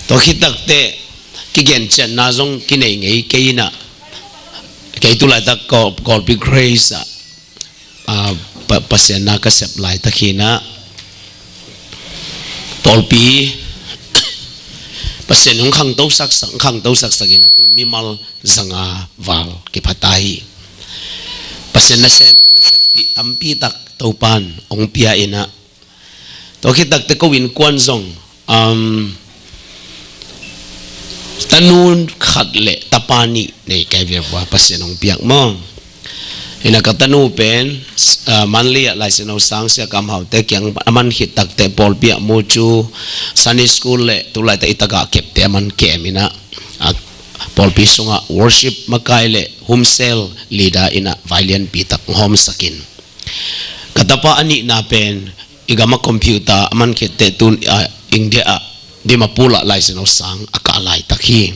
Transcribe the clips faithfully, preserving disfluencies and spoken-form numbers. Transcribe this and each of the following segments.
Tua khit takteh kigen ciatna zong kinei ngei kei inah, kei tu laitak Kawl-, Kawlpi Grace ah, ah, pa-, Pasian na ka sep laitak hi inah, pawlpi Pasian hong khangto saksak, khangto saksak inah, tun mimal zanga val kipha ta hi. Pasian nasep, naseppih tampi tak Topan hong pia inah, tua khit takteh ko innkuan zong, um, tanu khat le tapa nih nei kai ve, ua Pasian hong piak maw. Inah ka tanu pen, uh, Manli ah Lai Siangtho sang Sia Kam Haute kiang a man khit takteh pawlpi ah mu cu, Sunday school le tu laitak i tagah kepte a man kem inah, ah, pawlpi sungah worship makai le home cell leader inah vai lianpi tak hong hawmsak in, ka tapa a nihna pen i gam ah computer a man khit teh tun, ah, India ah, Dimapur ah Lai Siangtho sang a kah laitak hi.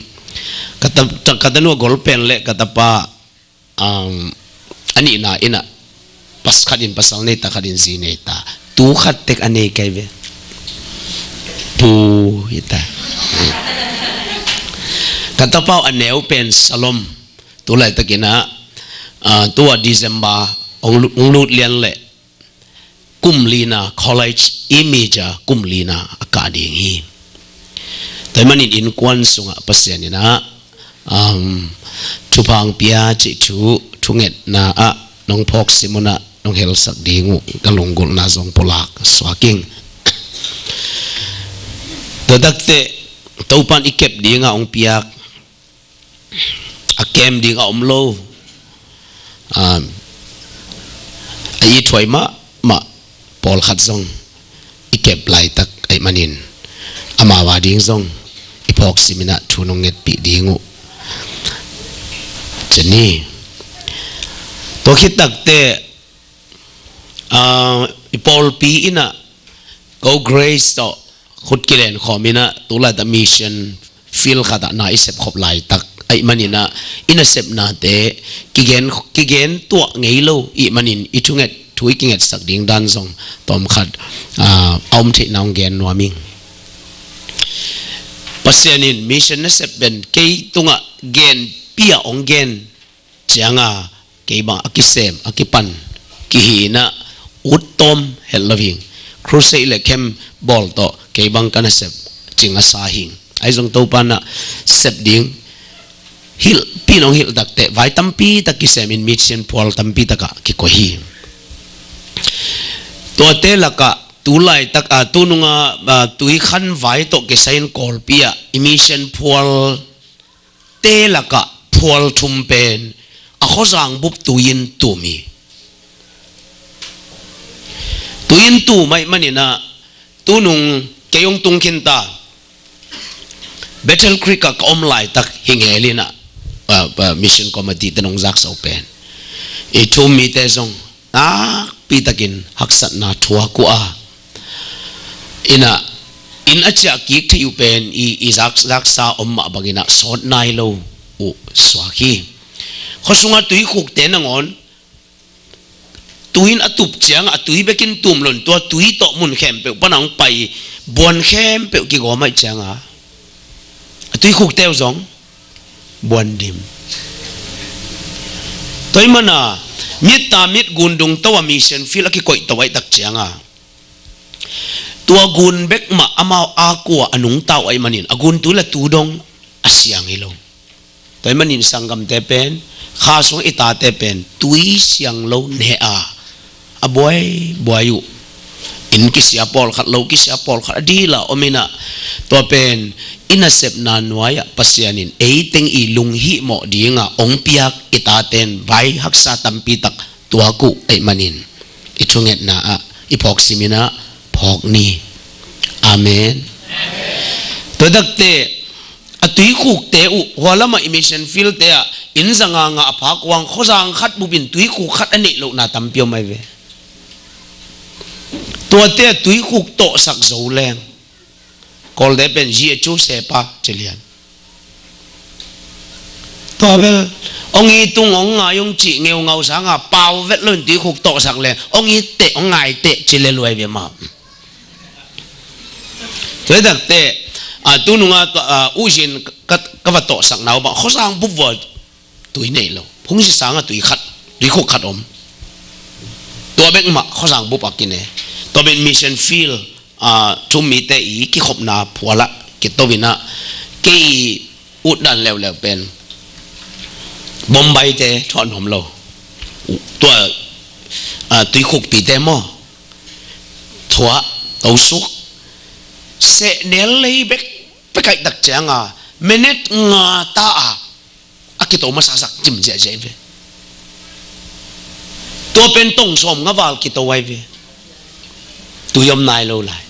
Ka ta-, ta-, ka tanu a gol pen le ka tapa, um, a nihna inah, pas-, khat in pasal nei ta, khat in zi nei ta. Tu khat tek a nei kai ve. Pu hi ta. Ka tapa uh a neu pen Salom. Tu laitak inah, ah, tua December hong lu-, hong lut lian le kum lina, college i major kum lina a kah ding hi. Tua ahih manin innkuan sungah Pasian inah, um, thupha hong pia cih thu, thungetna ah nong phawk sim un ah nong helsak ding uh ka lunggulhna zong pulak suak ing. Tua takteh Topan i kep dingah hong piak, a kem ding a om lo, a, a ithuai mahmah pawlkhat zong i kep laitak ahih manin, amau a ding zong i phawk sim inah thu nong ngetpih ding uh ci ni. Tua khit takteh, a, i pawlpi inah Go Grace tawh khut kilen khawm inah tu laitak mission field khat ah na i sep khop laitak ahih manin ah, i nasepnate kigen, kigen tuah ngei lo ahih manin i thunget, thu i kingetsak ding dan zong tawmkhat, ah, a om theihna hong gen nuam ing. Pasian in mission nasep pen kei tungah genpih a hong gen cianga, kei bang a kisem, a kipan kihi inah, ut tawm het lo hing. Crusade le camp bawl tawh kei bang ka nasep cing a sa hing. Ahi zong Topa na sep ding hilhpih nong hilh takteh vai tampi tak kisem in mission phual tampi takah kikoih hi. Tuate lakah tu laitak a, tu nunga, a, tui khan vai tawh kisai in Kawlpi ah i mission phual te lakah phual thum pen a khuazang bup tui in tum hi. Tui in tum ahih manin ah, tu nung kei hong tung khin ta, Battle Creek ah ka om laitak hi ngel in ah, a, a, mission committee te nong zakso pen i thu-um mite zong nakpi takin haksatna thuak uh a, in ah, inn a ciah kik theih uh pen i, i zak, zaksa om mah bangin ah sawt nai lo uh suak hi. Khua sungah tuikhukte nangawn tui in a tup ciangah a tui bekin tum lo in, tua tui tawh mun khempeuh pan a hong pai buan khempeuh kigawm ahih ciangah a tuikhukte uh zong buan dim. Tua ahih manin ah, mit ta mit gun dung to a mission field a kikoih to ahih tak ciangah, tua gun bek mah amau a kua a nungta uh ahih manin a gun tui le tu dong a siang hi lo. Tua ahih manin sanggamte pen, kha sung i tate pen tui siang lo ne a, a buaibuai uh. Inn kisia pawlkhat, lo kisia pawlkhat a dil a om in ah, tua pen i nasepna nuai-ah Pasian in ei teng i lunghihmawh dingah hong piak i taten vai haksa tampi tak tuak uh ahih manin i thungetna ah i phawk sim in ah phawk ni. Amen. Tua takteh a tuikhukte uh, hua lamah i mission field te ah inn zanga ngah a phak uh a, khuazang khat bup in tuikhuk khat a neih lohna tampi om ahi ve. Tuate a tuikhuk tawhsak zo leng, Kawlte pen zi a cu sepa ci lian. Tua bel hong i tung, hong ngai, hong cih ngeungau sangah pau vet lo in tuikhuk tawhsak leng hong i teh, hong ngai teh ci le luai ve mah. Tua ahih takteh A, tununga, a, uzin ka, ka va tawhsakna uh bang, khuazang bup vua tui nei lo. Phungsi sanga tui khat, tuikhuk khat om. Tua bek mah khuazang bup a kine. Tua bek mission field, a, thu mite i kikhopna phualah kitovinah, kei i utdan leuleu pen Bombay te thuah nuam lo. Tua, a, tuikhukpite maw, thuah, tosuk, sehnel lei bek, pekaih tak cianga minute nga ta a, a kito masasak cim ziahziah ve. Tua pen tong sawm nga val kito ai ve. Tui om nai lo lai.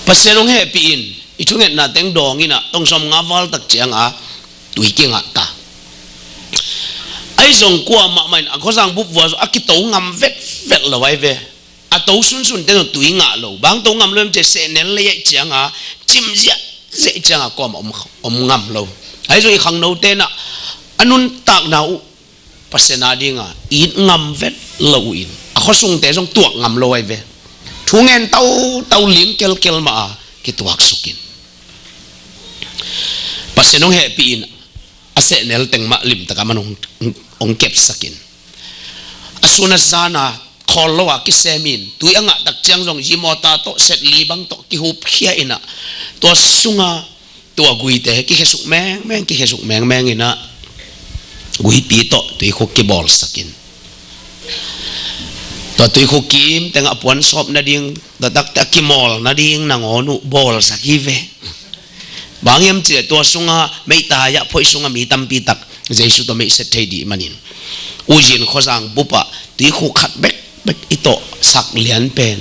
Pasian hong hehpih in, i thungetna teng dawng inah tong sawm nga val tak cianga tui kingah ta. Ahi zong kuamah mah in a khuazang bup vua zong a kito ngam vetvet lo ai ve. A to sunsun te zong tui ngah lo. Bang to ngam lo em ci, sehnel lei aih cianga cim ziahziah cianga kuamah om, om ngam lo. Ahi zong i khangno tenah a nuntakna uh Pasian a dinga it ngam vet lo uh in, a khuasungte zong tuak ngam lo ai ve. Thu ngen tautau ling kelkel mah a kituaksukin, Pasian hong hehpih in a sehnel teng mah limtaka man hong, hong kepsakin, a sun a zana khawl lo a kisemin, tui a ngah tak ciang zong zi mawta tawh, set li bang tawh kihupkhia inah, tua sunga tua guite kikhesuk mengmeng, kikhesuk mengmeng inah, guipi tawh tuikhuk kibawlsakin, tua tuikhuk kim tengah a puansawp nading, tua takte a kimawl nading nangawn uh bawlsak hi ve. Bang hiam cih leh tua sunga meihta-ah phoih sunga mi tampi tak Jesu tawh meihset thei dih manin, uzin khuazang bupah tuikhuk khat bekbek i tawhsak lian pen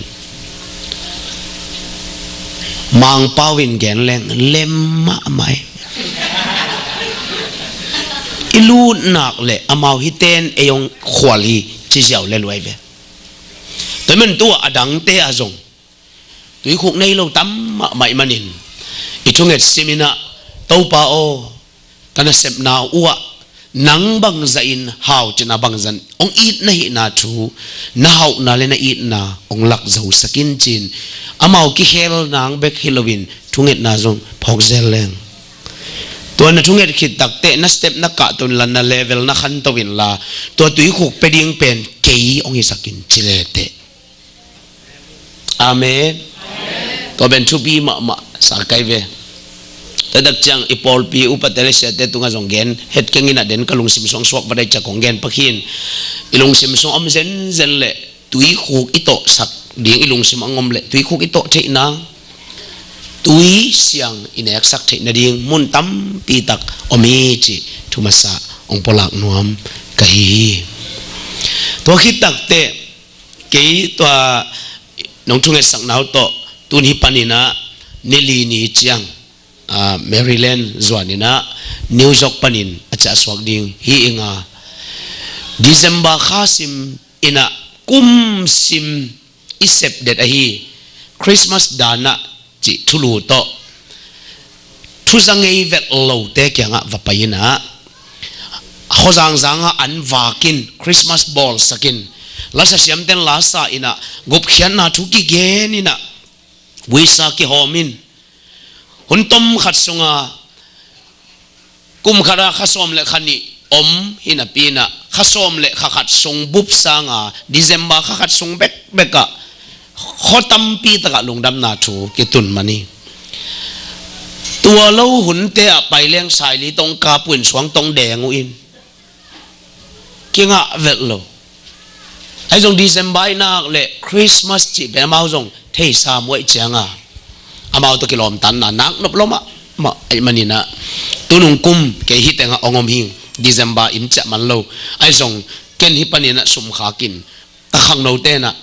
Mangpau in gen leng lem mahmah hi. I lut nak leh amau hiten ei hong khual hi ci ziau le luai ve. Tua hi man tua a dangte ah zong tuikhuk nei lo tam mahmah ih manin, i thunget sim inah, Topa aw, ka nasepna uhah nang bangzahin hau cihna bangzah hong it na hihna thu, na hauhna le na itna hong lak zosak in ci-in, amau kikhel nang bek hi loin thungetna zong phawk zel leng. Tua na thunget khit takteh na step na kahto inla, na level na khanto inla, tua tuikhuk pia ding pen kei hong hisak in ci leteh. Amen. Tua pen thupi mahmah sa kai ve. Tua tak ciang i pawlpi upate le siate tungah zong gen het keng inah, den ka lungsim sung suak va dai ciang kong gen pak hi-in, i lungsim sung om zenzen leh tuikhuk i tawhsak ding i lungsim a om leh tuikhuk i tawh theih nang, tui siang i neksak theih nading mun tampi tak om hi cih thu masa hong pulak nuam ka hi hi. Tua khit takteh kei tua nong thungetsakna uh tawh tun hih panin ah ni li ni ciang, ah, Maryland zuan inah New York panin a ciahsuak ding hi ing a, December kha sim inah kum sim i sep det ahi Christmas dan ah cih thulu tawh thu za ngei velh lote kiangah va pai inah, khuazangzang ah an vak in, Christmas bawlsak in, lasa siamten lasa inah, gupkhiatna thu kigen inah, visa kihawm in, hun tom khat sunga kum khat ah kha sawm le kha nih om hi napi inah, kha sawm le kha khat sung bup sanga December kha khat sung bekbek ah khua tampi takah lungdamna thu kitun man hi. Tua lo hunte ah pai leng saili tong kap uh in, suang tong deng uh in, kingah velh lo. Ahi zong December i nak leh Christmas cih pen amau zong theisa muaih cianga amau tawh kilawmtanna nak nop lo mahmah ahih manin ah, tunung kum kei hih tengah hong om hi ing, December in ciah man lo. Ahi zong ken hih panin ah sum khak in, ka khangnote inah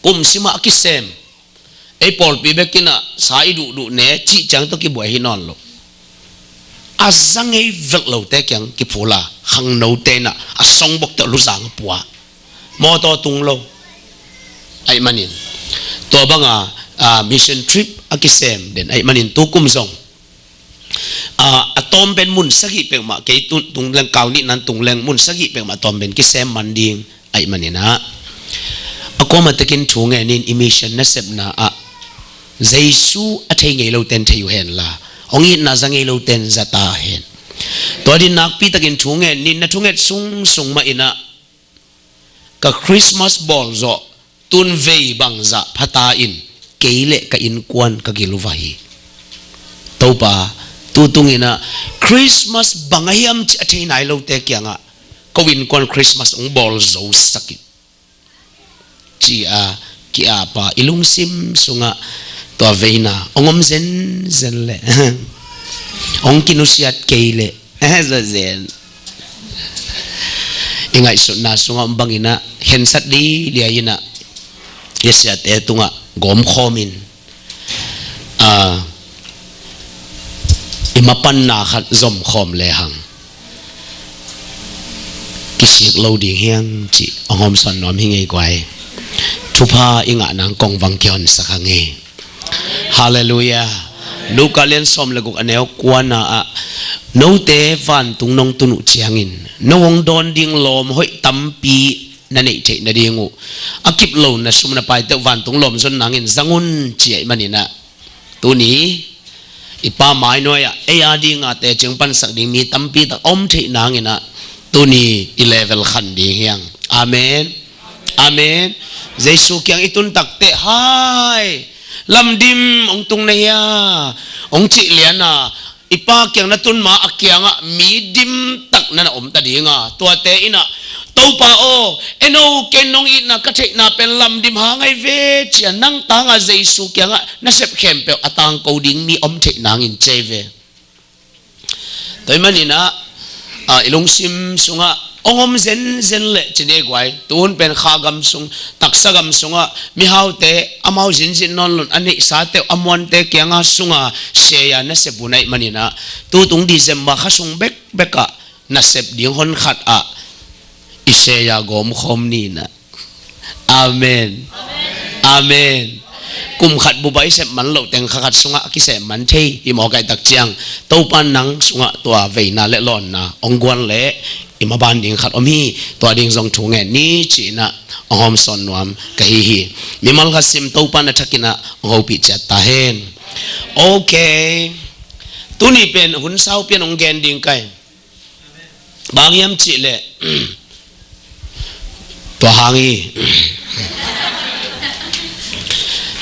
kum simah a kisem, ei pawlpi bek inah sa i duhduh ne cih ciang tawh kibuai hi nawn lo. A za ngei velh lote kiang kiphul a, khangnote inah a songbok tawh luzang a pua, mawtaw tung lo ahih manin, tua banga, ah, mission trip a kisem den ahih manin, tukum zong, ah, a tawm pen mun sagih peuhmah, kei tung, tung leng, kau nihnan tung leng mun sagih peuhmah tawm pen kisem man ding ahih manin ah, a kuamah tekin thu ngenin i mission nasepna ah Jesu a thei ngei lote in thei uh hen la, hong itna za ngei lote in za ta hen. Tua din nakpi takin thu ngen ni, na thunget sungsung mah in ah, ka Christmas bawl zawh tun vei bangzah phata in kei le ka innkuan ka gil uh va hi. Topa, tutung in ah Christmas bang a hiam cih a thei nai lote kiangah ko innkuan Christmas hong bawl zo sak in, ci-a ki-ap a, i lungsim sungah tua veina hong om zenzen leh hong kinusiat kei leh, eh, zazen. I ngaihsutna sungah om bangin ah khensat diliai in ah i siate tungah gawmkhawm in, ah, i mapanna khat zomkhawm lehang kisik lo ding hi hang cih hong hawmsawn nuam hi ing ei guai. Thupha i ngah nang kong vang kihonsak hang ei. Halleluiah. Luka lian sawm le guk, a neu kuana ah, note vantung nong tun uh ciangin no hong dawn ding lawm hoih tampi na neih theih nading uh, a kip lo na sum na paite uh vantung lawm zon nangin zang un, ci ahih manin ah, tuni i Pa mai nuai-ah ei a dinga teci hong pansak ding mi tampi tak a om theih nangin ah, tuni i level khan ding hi hang. Amen. Amen. Jesu kiang i tun takteh, hai, lamdim hong tung na hia, hong cih lian a, i Pa kiang na tun ma a kiangah mi dim tak na na om ta ding a, tuate in ah, Topa aw, en o, ken nong itna ka theihna pen lamdim hang ahi ve, ci-a nang tangah Jesu kiangah na sep khempeuh a tangko ding mi om theih nangin ci ahi ve. Tua ahih manin ah, ah, i lungsim sungah hong om zenzen leh ci ni ei guai. Tuhun pen kha gam sung, taksa gam sungah mihaute amau zinzin nawn lo in a neihsate uh a muante kianga sunga seia nasep uh na hih manin ah, tutung December kha sung bekbek ah nasep ding hon khat ah i seia gawmkhawm ni in ah. Amen. Amen. Kum khat bup ah i sep man loh teng kha khat sungah a kisep man thei hi maw, ka hih tak ciang Topa nang sungah tua veina le lawnna hong guan leh i maban ding khat om hi. Tua ding zong thu ngen ni, ci-in ah hong hawmsawn nuam ka hi hi. Mimal khat sim, Topa na thak in ah hong hopih ciat ta hen. Ok. Tuni pen hun sau pian hong gen ding ka hi. Bang hiam cih leh, tua hang hi.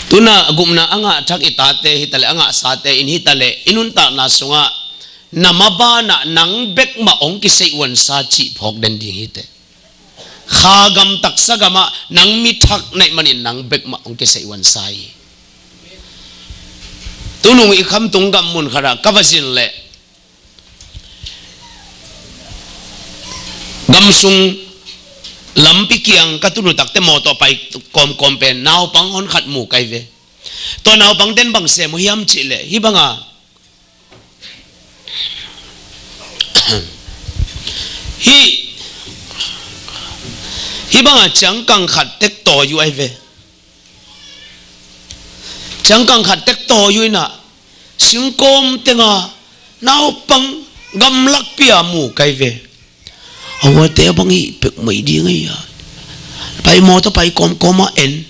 Tu-in ah gupna a ngah thak i tate hi ta leh, a ngahsate in hi ta leh, i nuntakna sungah na maban ah nang bek mah hong kiseih uansa cih phawk den ding hi teh. Kha gam taksa gamah nang mi thak na hih manin nang bek mah hong kiseih uansa hi. Tunung i khamtung gam mun khat ah ka va zin leh, gam sung lampi kiang ka tun uh takteh mawtaw pai kawmkawm pen naupang hon khat mu ka hi ve. Tua naupangte'n bang sem uh hiam cih leh, hih banga, hih, hih banga ciangkang khat tek tawi uh ahi ve. Ciangkang khat tek tawi uh in ah, singkawm tengah naupang gamlakpi-a mu ka hi ve. A huate a bang hih pek mai ding ahi a, pai mawtaw pai kawmkawm a en.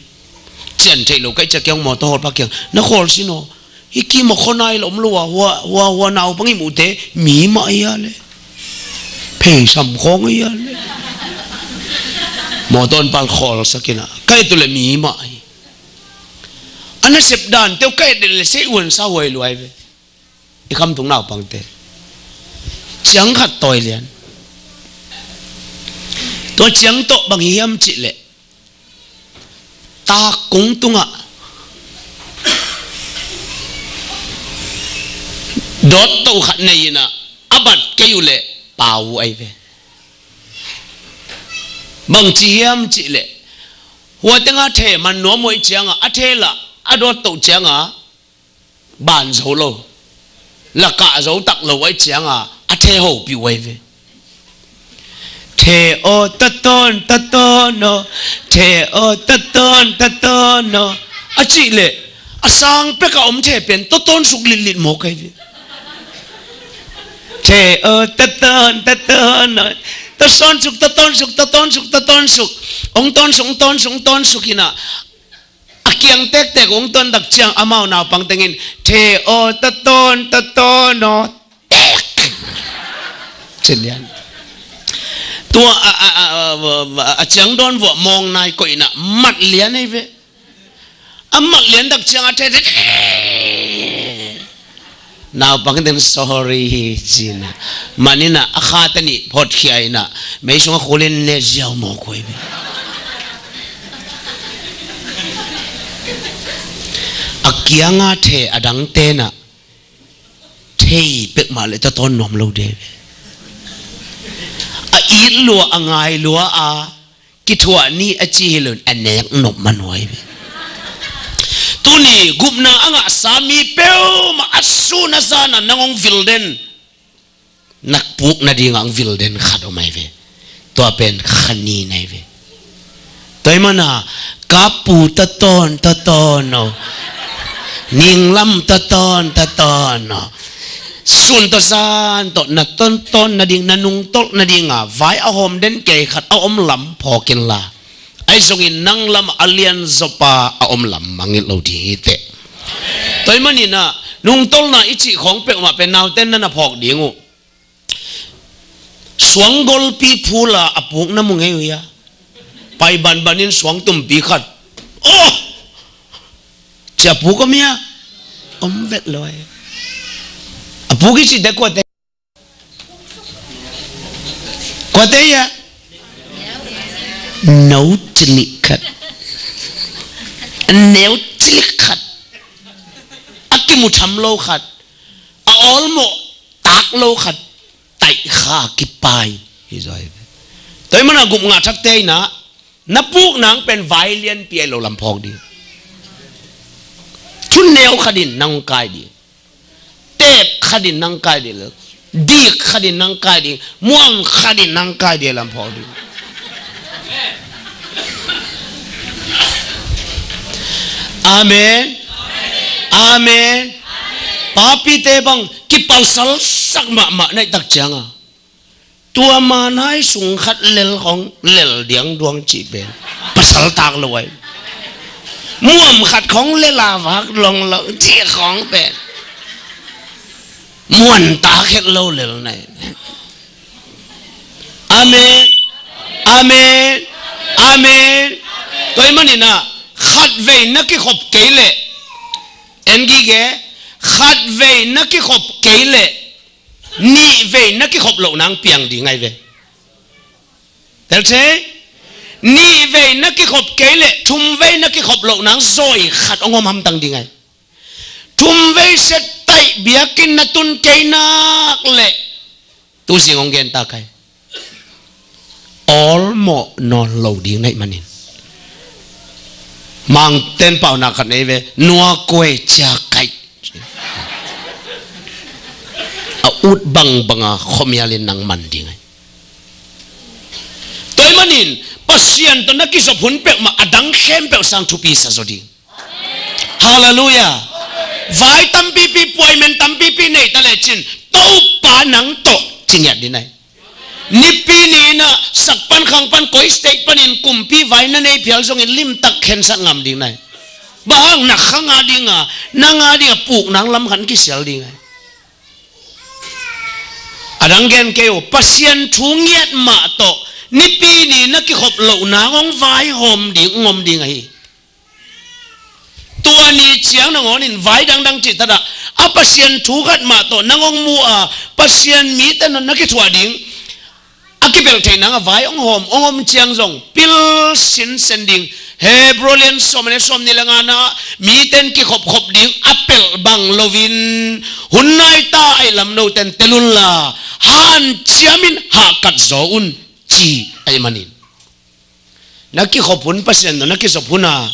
Cian theih lo ka hih ciang kiang mawtaw hawlpa kiang, na khawl sin aw. Hih kim ah khaw nai lo om lo a, hua, hua, hua naupang i muhte mi mah ahi a leh, pheisam khawng ahi a leh. Mawtaw hon pal khawlsak in ah, ka et uh leh mi mah hi. A nasep dante uh ka et leh seih uansa huai lua hi ve. I khamtung naupangte ciang khat tawi lian. Tua ciang tawh bang hi hiam cih leh, takkung tungah dawttoh khat nei in ah, a bat kei uh leh pau uh ahi ve. Bang ci hiam cih leh, hua tengah the man nuam uh ahih ciangah, a the lah a dawttoh ciangah ban zo lo, lakah zo tak lo ahih ciangah a the hopih uh ahi ve. The aw, tatawn, tatawn aw, the aw, tatawn, tatawn aw, a cih leh, a sang pekah om the pen tatawn suk litlit mawk ahi ve. The aw, tatawn, tatawn aw, tatawn suk, tatawn suk, tatawn suk, tatawn suk, hong tawn suk, hong tawn suk, hong tawn suk in ah, A kiang tektek hong tuantak ciang amau naupang tengin, "The aw, tatawn, tatawn aw, tek," ci lian. Tua a, a, a, a, a ciang dawn vuah mawng nai koihna mat lian ei ve. A mat liantak ciang a the, the, the. Naupang ten sorry hi ci-in ah, man in ah a kha ta nih photkhia in ah mei sungah khulin ne ziau mawk uh hi ve. A kianga the a dangte in ah thei pekmah le tatawn nuam lo de ve. A it lua, a ngai lua a, kithuah ni a ci hi lo in a nek nop man uh hi ve. Tuni gupna a ngahsa mi peuhmah a sun a zan a nang hong vil den, na puk nadingah hong vil den khat om ahi ve. Tua pen kha ni na hi ve. Tua ahih manin ah, "Ka pu tatawn, tatawn aw, ninglam tatawn, tatawn aw." Sun tawh zan tawh na tawntawn nading, na nungtolh nading a vai a hawm den kei khat a om lam phawk inla, ahi zongin nang lamah a lianzaw pa a om lam mangngilh lo ding hi teh. Tua ahih manin ah nungtolhna i cih khawng peuhmah pen naute in na na phawk ding uh. Suang golpi phul a a puk na mu ngei uh hia? Pai banbanin suang tumpi khat, "Aw!" ci a puk om hia? Om vet lo hi. A puk i cihte kuate? Kuate hia? Neu cilik khat. Neu cilik khat. A kimu tham lo khat. A awlmawh tak lo khat. Taih kha kipai hi zaw hi ve. Tua ahih manin ah gupna ngah thakte in ah na puk nang pen vai lianpi a hi lo lam phawk ding. Thuneu khat in nang kai ding. Teep khat in nang kai ding. Dik khat in nang kai ding. Muam khat in nang kai ding lam phawk ding. Amen. Amen. Papite bang kipalsal sak mahmah na hih tak ciang a, tua manhai sung khat lel khawng lel diang duang cih pen pasal tak lo ahi. Muam khat khawng lel a vak long lo cih khawng pen muan tak het lo lel na hi. Amen. Amen. Amen. Tua ahih manin ah khatvei na kikhop kei leh, en gige, khatvei na kikhop kei leh nihvei na kikhop loh nang piang ding ahi ve. Tel thei? Nihvei na kikhop kei leh thumvei na kikhop loh nang zawi khat hong om hamtang ding ahi. Thumvei set taih biakinn na tun kei nak leh, tu zing hong gen ta kai, awlmawh nawn lo ding na hih manin. Mangten paunak khat nei ve, nua kuai cia kaih. A ut bangbang a khuamial in nang man ding ahi. Tua ahih manin Pasian tawh na kizop hun peuhmah a dang khempeuh sang thupi sa zaw ding. Halleluiah. Vai tampipi, puaimen tampipi nei ta lecin, Topa nang tawh ci ngiat ding ahi. Nipi ni-in ah sak pan khang pan koi state panin kumpi vai na nei phial zongin limtak khensat ngam ding na hi. Bang hang, na khang a ding a, nang a ding a puk nang lam khat kisial ding ahi. A dang gen kei uh, Pasian thu ngiat mah tawh nipi ni na kikhop loh nang hong vaihawm ding, hong om ding ahi. Tua ni ciang nangawnin vai dangdang cih tadah a Pasian thu khat mah tawh nang hong mu a, Pasian mite nawn na kithuah ding a kipelh theih nang a vai hong hawm, hong om ciang zong pil sinsen ding. Hebru lian sawm le sawm nih le nga na, mite in kikhopkhop ding a pelh bang loin hun nai ta ahih lam note in tel unla, hanciamin hahkat zaw un, ci ahih manin. Na kikhop hun, Pasian tawh na kizop hun a,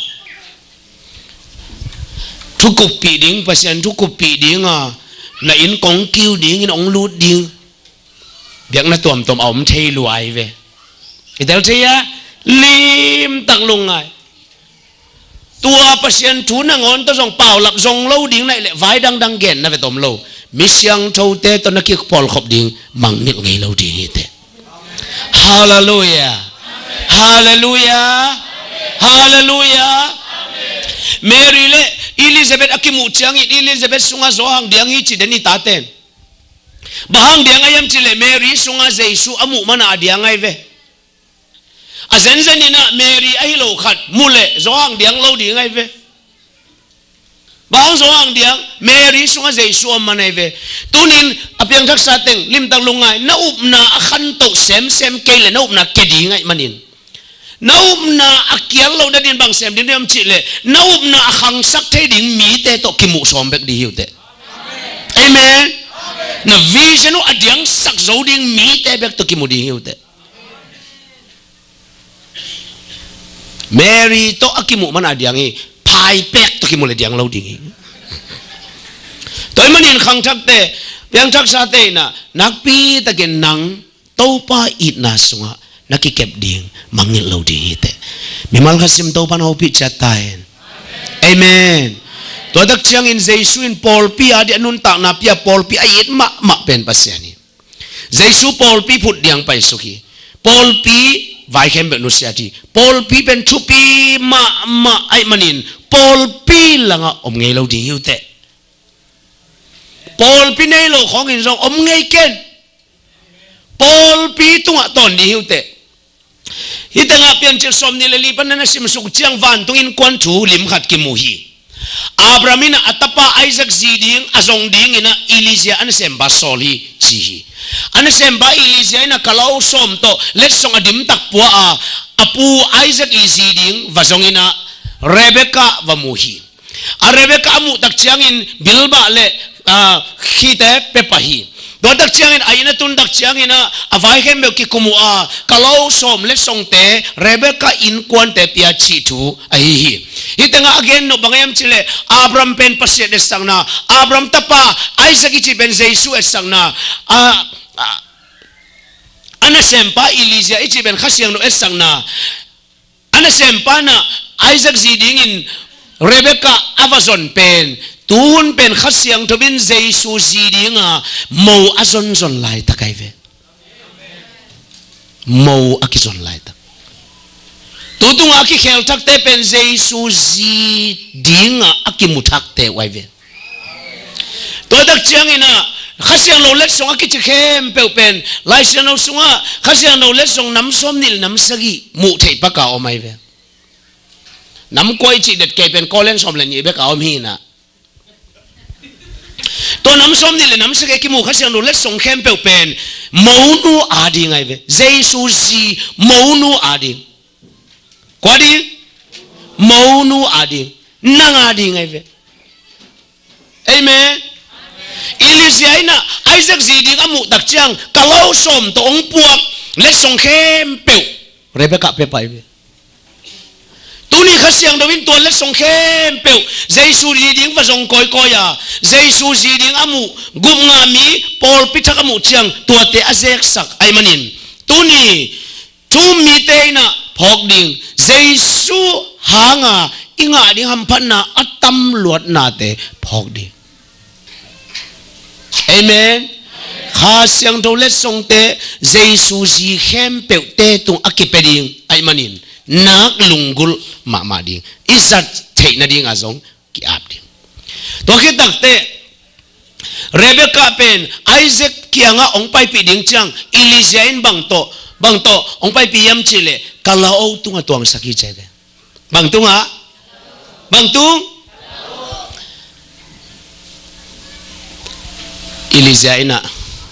thu kuppih ding, Pasian thu kuppih ding a, na inn kong kiu dingin hong lut ding biakna tuamtuam a om thei lua ahi ve. I tel thei a, limtak lungngai. Tua Pasian thu nangawn tawh zong paulap zong lo ding na hih leh vai dangdang gen na vet om lo. Mi siangthote tawh na kipawlkhop ding mangngilh ngei lo ding hi teh. Halleluiah. Halleluiah. Halleluiah. Mary le Elizabeth a kimuh ciangin Elizabeth sungah Johan diang hi ci den i taten. Bang hang diang a hiam cih leh Mary sungah Jesu a muh mana a diang ahi ve. A zenzen inah Mary ahi lo khat muh leh Johan diang lo ding ahi ve. Bang hang Johan diang, Mary sungah Jesu om mana ahi ve. Tunin a piangthaksa teng limtak lungngai, na upna a khantoh semsem kei leh na upna kia ding ahih manin, na upna a kial lo nadin bang sem ding hiam cih leh na upna a khangsak thei ding mite tawh kimuh sawm bek ding hi uh teh. Amen. Na vision uh a diangsak zo ding mite bek tawh kimu ding hi uh teh. Mary tawh a kimuh mana diang hi, phaipek tawh kimuh le diang lo ding hi. Tua ahih manin khangthakte, piangthaksate inah nakpitakin nang Topa itna sungah na kikep ding mangngilh lo ding hi teh. Mimal khat sim Topa na hopih ciat ta hen. Amen. Tua tak ciangin Jesu in pawlpi a dih a nuntakna pia, pawlpi a it mahmah pen Pasian hi. Jesu pawlpi phut diang paisuk hi. Pawlpi vai khempeuh nusiat hi. Pawlpi pen thupi mahmah ahih manin pawlpi langah om ngei lo ding hi uh teh. Pawlpi nei lo khawngin zong om ngei ken. Pawlpi tungah tawn ding hi uh teh. Hih tengah Piancil sawmnih le li pan na simsuk ciang vantung innkuan thu lim khat kimu hi. Abraham inah a tapa Isaac zi ding a zong dingin ah Elijah a nasempa sawl hi ci hi. A nasempa Elijah inah kalau sawm tawh letsong a dimtak pua a, a pu Isaac i zi ding va zong inah Rebekah va mu hi. A Rebekah a muh tak ciangin bilbah le, ah, khite pia pah hi. Tua tak ciangin a inn a tun tak ciangin ah a vai khempeuh kikum uh a, kalau sawm letsongte Rebekah innkuante pia cih thu ahi hi. Hih tengah a gen nop bang hiam cih leh Abraham pen Pasian etsakna, Abraham tapa Isaac i cih pen Jesu etsakna, a, a, a nasempa Elijah i cih pen Kha Siangtho etsakna, a nasempa inah Isaac zi dingin Rebekah a va zon pen, tuhun pen Kha Siangtho in Jesu zi dinga mo a zonzon laitak ahi ve. Mo a kizon laitak. Tu tungah a kikhel thakte pen Jesu zi dinga a kimu thakte uh ahi ve. Tua tak ciangin ah Kha Siangtho letsong a kici khempeuh pen, Lai Siangtho sungah Kha Siangtho letsong nam sawmnih le nam sagih muh theih pak a om ahi ve. Nam kua i cih det kei pen Korin sawm le nih bek a om hi inah. Tua nam sawmnih le nam sagih a kimu Kha Siangtho letsong khempeuh pen monu a ding ahi ve. Jesu zi monu a ding. Kua ding? Monu a ding. Nang a ding ahi ve. Amen. Elijah inah Isaac zi ding a muh tak ciang kalau sawm tawh hong puak letsong khempeuh Rebekah pia pah hi ve. Tuni Kha Siangtho in tua letsong khempeuh Jesu zi ding va zong kawikawi a, Jesu zi ding a muh gupngah mi pawlpi thak a muh ciang tuate a zeksak ahih manin tuni thu um mite inah phawk ding, Jesu hanga i ngah ding hamphatna a tam luatnate phawk ding. Amen. Kha Siangtho letsongte Jesu zi khempeuhte tung a kipia ding ahih manin nak lunggulh mahmah ding, i zat theih nadinga zong ki-ap ding. Tua khit takteh Rebekah pen Isaac kiangah hong paipih ding ciang Elijah in bang tawh, bang tawh hong paipih hiam cih leh kalau tungah tuangsak hi ci hi ve. Bang tungah? Bang tung? Elijah inah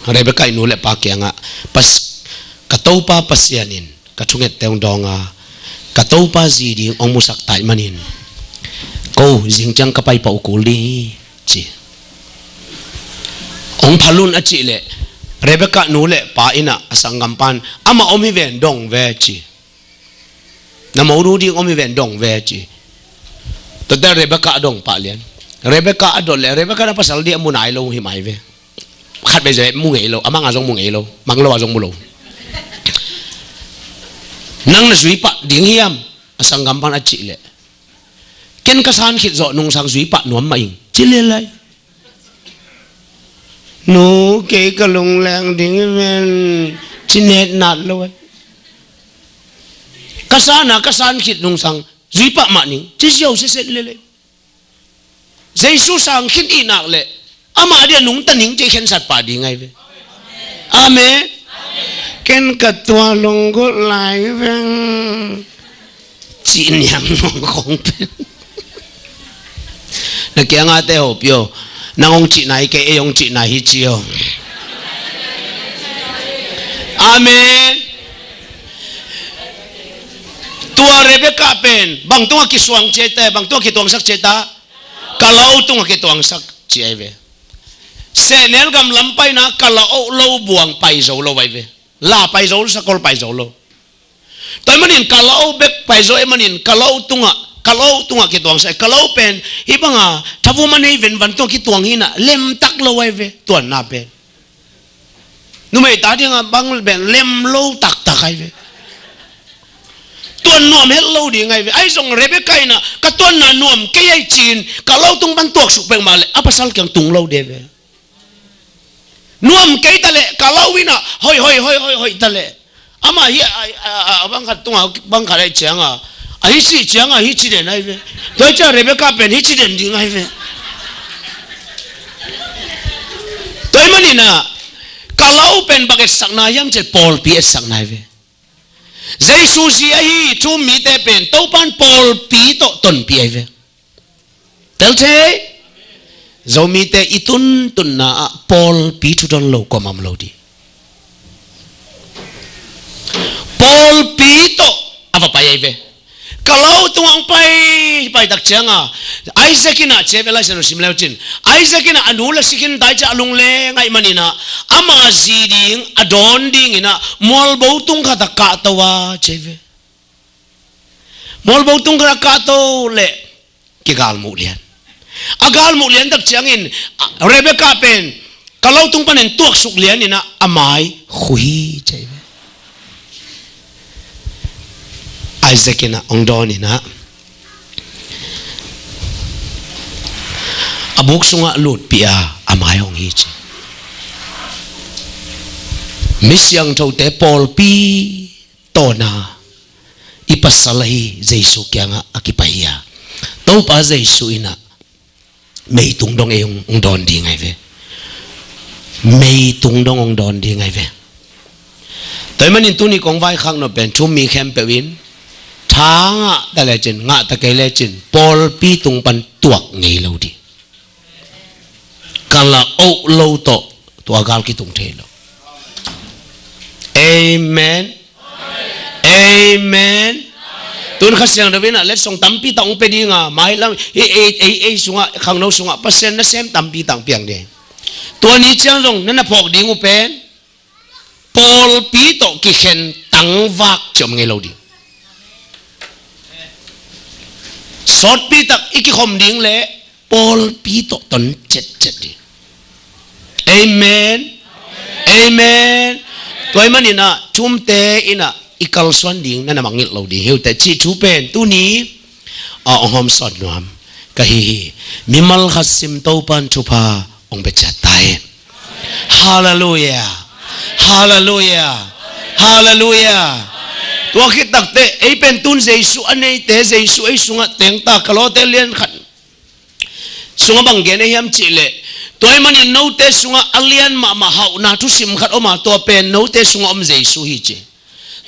Rebekah i nu le pa kiangah, Pas-, ka Topa Pasian in ka thungette hong dawng a, ka Topa zi ding hong musak ta ahih manin ko zing ciang ka pai pah uh kul ding hi, ci. Hong phal un a cih leh Rebekah nu le pa inah a sanggampa in, amah om hi ven, dong ve, ci. Na monu ding om hi ven, dong ve, ci. Tuate Rebekah a dong pah lian. Rebekah a dot leh Rebekah na pasal ding a mu nai lo hi mai ve. Khat vei zong mu ngei lo, a mang a zong mu ngei lo, mang lo a zong mu lo. Nang na zui pah ding hiam? A sanggampa in a cih leh, ken ka san khit zawh nungsang zui pah nuam mah ing, ci lel lai. Nu, kei ka lungleng ding hi ven, ci netnat lo ai. Ka san a, ka san khit nungsang zui pah mah ning, ci ziau setset lel ai. Jesu sang khin i nak leh amah dia nungta ning cih khensat pah ding ahi ve. Amen. Ken ka tua lunggulh lai veng cih niang nuang khong pen. Na kiangah te hopih aw. Nang hong cihna hi kei, ei hong cihna hi ci aw. Amen. Tua Rebekah pen bang tungah kisuang ci ahi ta, bang tungah kituangsak ci ahi ta? Kalau tungah kituangsak ci ahi ve. Sehnel gam lam paina kalau lo buang pai zo lo ahi ve. La pai zo, sakol pai zo lo. Tua ahih manin kalau bek pai zo ahih manin kalau tungah, kalau tungah kituangsak. Kalau pen hih banga thavu man hei venvan tungah kituang hi na, lemtak lo ahi ve, tuanna pen. Numei ta dinga bang pen lem lo taktak ahi ve. Tuan nuam het lo ding ahi ve. Ahi zong Rebekah in ah ka tuanna nuam kei ahi ci-in kalau tung pan tuaksuk pek mah leh a pasal kiang tung lo ding ahi ve. Nuam kei ta leh kalau in ah hoih hoih hoih hoih hoih ta leh, amah hi a, a, a, a bang khat tungah bang khat ahi cianga, a hi ci cianga hi ci den ahi ve. Tua hi ciang Rebekah pen hi ci den ding ahi ve. Tua ahih manin ah kalau pen bang etsakna hiam cih leh pawlpi etsakna ahi ve. Jesu zi ahi thu-um mite pen Topan pawlpi tawh tonpih ahi ve. Tel thei. Zomite i tuntunna ah pawlpi thu don lo kuamah om lo ding. Pawlpi tawh a va pai ahi ve. Kalau tungah hong pai, pai tak cianga Isaac in ah ci ahi ve, Lai Siangtho sim le uh cin. Isaac in ah a nu le si khin ta hi ciang a lungleng ahih manin ah ama zi ding a dawn dingin ah mualbo tung khat ah kahto a ci ahi ve. Mualbo tung khat ah kahto leh kigalmuh lian. A galmuh lian tak ciangin, a, Rebekah pen kalau tung panin tuaksuk lianin ah a mai khui ci ahi ve. Isaac in ah hong dawnin ah a buk sungah lutpih a, a mai hong hi ci. Misiangthote pawlpi tawna i pasal ahi Jesu kiangah a kipai hi a, Topa Jesu in ah meitung dong ei hong, hong dawn ding ahi ve. Meitung dong hong dawn ding ahi ve. Tua ahih manin tuni kong vaikhak nop pen thu-um mi khempeuh in tha ngah ta lecin, ngah ta kei lecin pawlpi tung pan tuak ngei lo ding. Kalau lo tawh tua gal kitung thei lo. Amen. Amen. Tun Kha Siangtho in ah letsong tampi tak hong pia dinga, mai lam, ei, ei, ei, ei sungah, khangno sungah Pasian nasem tampi tak piang ding. Tua ni ciang zong na na phawk ding uh pen pawlpi tawh kikhen tangvak ci om ngei lo ding. Sawtpi tak i kikhom ding leh pawlpi tawh ton cetcet ding. Amen. Amen. Tua ahih manin ah thu-umte in ah i kalsuan ding na na mangngilh lo ding hi uh teh cih thu pen tuni a hong hawmsawn nuam ka hi hi. Mimal khat sim Topan thupha hong pia ciat ta hen. Halleluiah. Halleluiah. Halleluiah. Tua khit takteh ei pen tun Jesu a neite, Jesu ei sungah teng ta, Kolose lian khat sungah bang gen ahi hiam cih leh, tua ahih manin note sungah a lian mahmah hauhna thusim khat om a, tua pen note sungah om Jesu hi ci.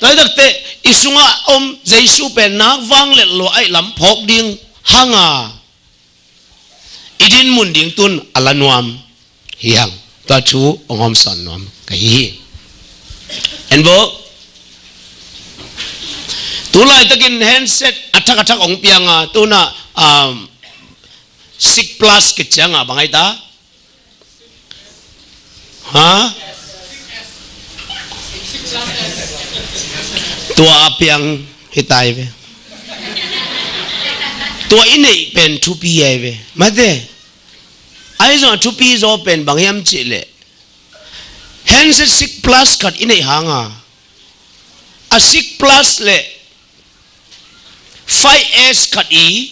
Tua hi takteh i sungah om Jesu pen nak vanglel lua ahih lam phawk ding hanga i dinmun ding tun a la nuam hi hang. Tua thu hong hawmsawn nuam ka hi hi. En bo. Tu laitakin handset a thak a thak hong pianga, tuna, um, six plus kicianga bang ahi ta? Ha? Tua a piang hi ta hi ve. Tua i neih pen thupi ahi ve. Mate. Ahi zong a thupi zaw pen bang hiam cih leh, handset six plus khat i neih hanga, a six plus le five S khat i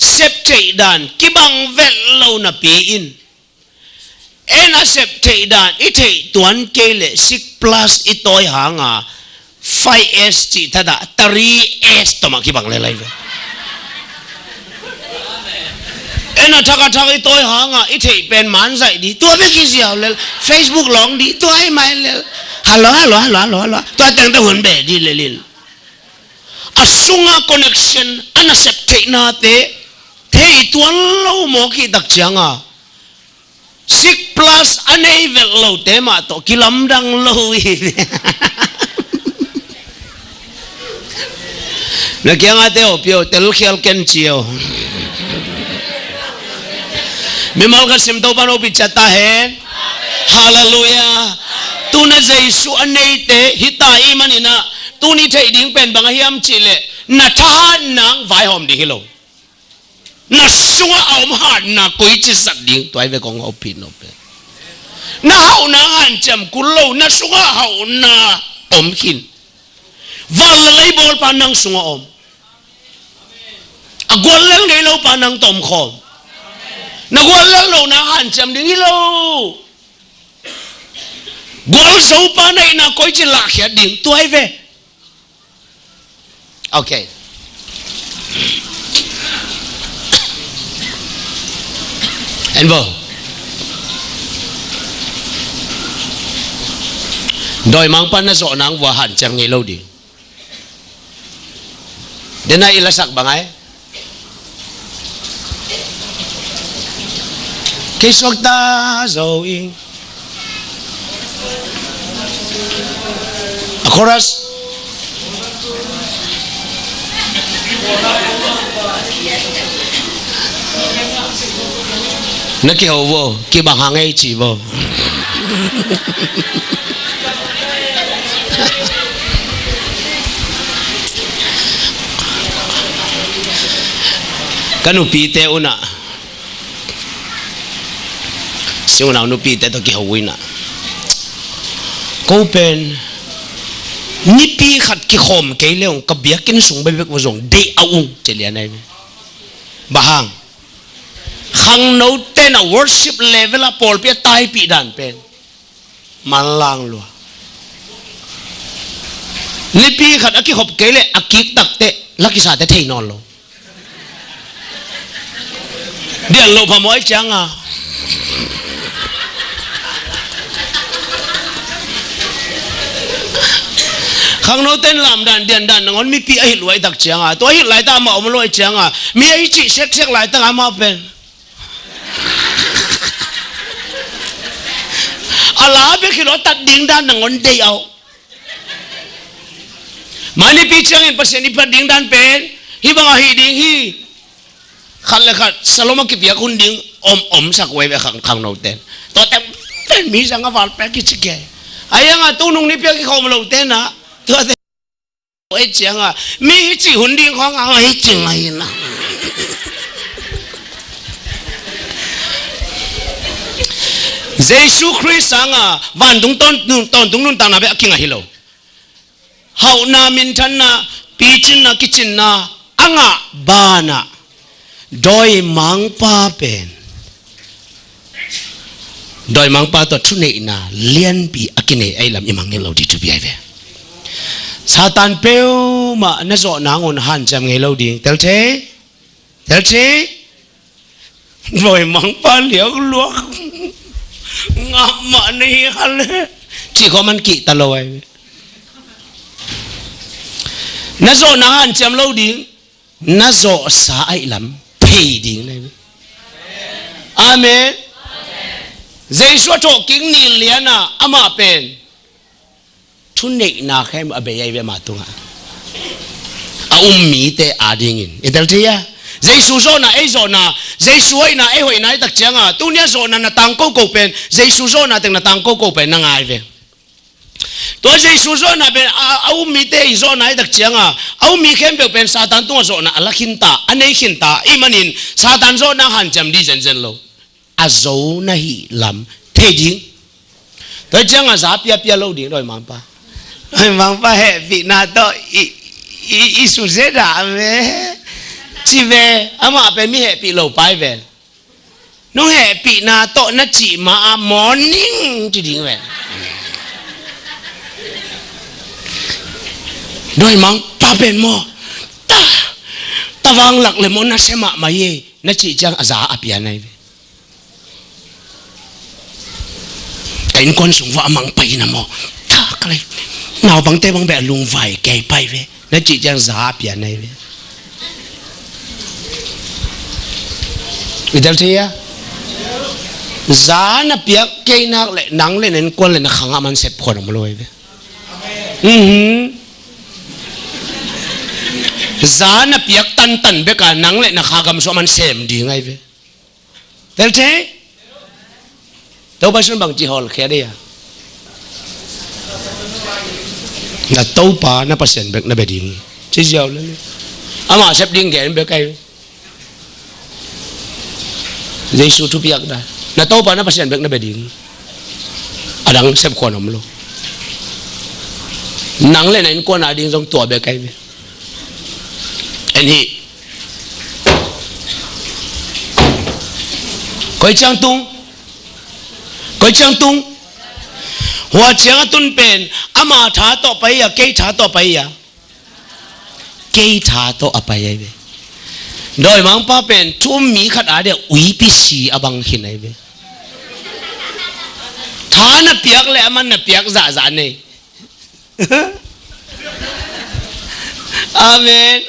sep theih dan kibang vet lo napi in, en a sep theih dan i theih tuan kei leh six plus i tawi hanga, five S cih thadah three S tawh mah kibang lel ahi ve. Na thak a thak i tawi hangah i theih pen man zaih di, tua bek i ziau lel, Facebook lawng di, tua i mai lel. Hallo, hallo, hallo, hallo, hallo. Tua tengte hun beh di lelin. A sunga connection, a nasep theihnate thei tuan lo mawk hih tak cianga six plus a nei velh lote mah tawh kilamdang lo hi. Na kiangate aw pio, telkhial ken cio. Mimal khat sim Topa no picia ta hen. Halleluiah. Tuna Jesu a neite hita i maninah tuni theih ding pen bang a hiam cihleh na thahat nang vaihawm ding hi lo. Na sungah a om hatna koici zat ding, tua i ve kong hopih no pen. Na hauhna hanciam kul lo, na sungah hauhna om khin. Val le lei bawlpa nang sungah om. A guallel ngei lopa nang tawh om khawm. Na guallel lo na hanciam ding hi lo. Gualzopa na hihna koici lahkhiat ding, tua i ve. Ok. En vo. Dawimangpa na zawh nang vua hanciam ngei lo ding. Dena i lasak bang ai. Kei suakta zo ing. A chorus. Na kiho vo, kibang hang ei ci vo. Ka nupite unah Siunau nupite tawh kiho uh inah, ko pen nipi khat kikhawm kei le ung ka biakinn sung bekbek uh zong deih a ung ci lian ahi ve. Bang hang? Khangno tenah worship level ah pawlpi a taipih dan pen manlang lua. Nipi khat a kikhop kei le a kiktakte lakisate thei nawn lo. Dian loh phamawh ai cianga khangno ten lamdan diandan nangawn mipi a hilh luai tak cianga tua a hilh laita amah om luai cianga mi a i cih seksek laitaka amah pen a la bek hi lo a tat ding dan nangawn dei au. Mah nipi ciangin Pasian i phat ding dan pen hih bang ahi ding hi. Khat le khat Salom a kipiak hun ding om omsak uh ahi ve khang khangno ten. Tua ten pen mi zang a val pek kici kei. A ianga tunung nipi a kikhawm lo tenah tua ten ei cianga mi hi cih hun ding khawng ang hi cing ahi na. Jesu Khrist sanga vantung tawntung nuntakna bek a kingah hi lo. Hauhna, minthanna, picinna, kicinna a ngah banah dawimangpa pen dawimangpa tawh thuneihna lianpi a kinei ahi lam i mangngilh lo dih thupi ahi ve. Satan peuhmah na zawh nangun hanciam ngei lo ding. Tel thei? Tel thei? Dawimangpa liak luak ngah mah na hi hale cih khawng man kihta lo ahi ve. Na zawhna hanciam lo ding. Na zawhsa aih lam thei ding na hi ve. Amen. Jesu a thawhkik ni lianah amah pen thuneihna khem a bei ahi ve mah tungah a um mite adingin i tel thei a. Jesu zawhna ei zawhna, Jesu hoihna ei hoihna i tak cianga tunia zawhna na tangkoko pen Jesu zawhna teng na tangkoko pen na ngai ve. Tua Jesu zawhna pen a, a um mite i zawhna i tak cianga a um mi khempeuh pen Satan tungah zawhna a la khinta a nei khinta i manin Satan zawhna hanciam dih zenzen lo. A zo na hih lam thei ding. Tua cianga za piapia lo ding dawimangpa. Dawimangpa hehpihna tawh i, i, i suzeda me. Ci ve amah pen mi hehpih lo pai ven. Nong hehpihna tawh na cih ma-ah morning ci ding ven. Dawimangpa pen maw ta, tavang lak le maw na se mahmah hi. Na cih ciang a za a pia nai ve. Ka innkuan sung vua a mang pai na maw? Tha ka lei. Naupangte bang beh a lungvai kei pai ve. Na cih ciang za a pia nai ve. I tel thei a? Za na piak kei nak le nang le na innkuan le na khang a man sep khuan om lo ve. Mhm. Za na piak tantan beka nang le na kha gam suah man sem ding ai ve. Tel thei? Topa sun bang ci hawlkhia dei a? Na Topa na Pasian bek na bia ding. Ci ziau le le. Amah sep ding gen bek ai ve. Jesu thupiak dan. Na Topa na Pasian bek na bia ding. A dang sep khuan om lo. Nang le na innkuan a ding zong tua bek ai ve. En hih. Koi ciang tung. Koi ciang tung. Hua ciang a tun pen ama tha tawh pai a, kei tha tawh pai a. Kei tha tawh a pai ai ve. Dawimangpa pen thu um mi khat a dia uipi si a bang khin ai ve. Tha na piak le a man na piak zahzah nei. Amen.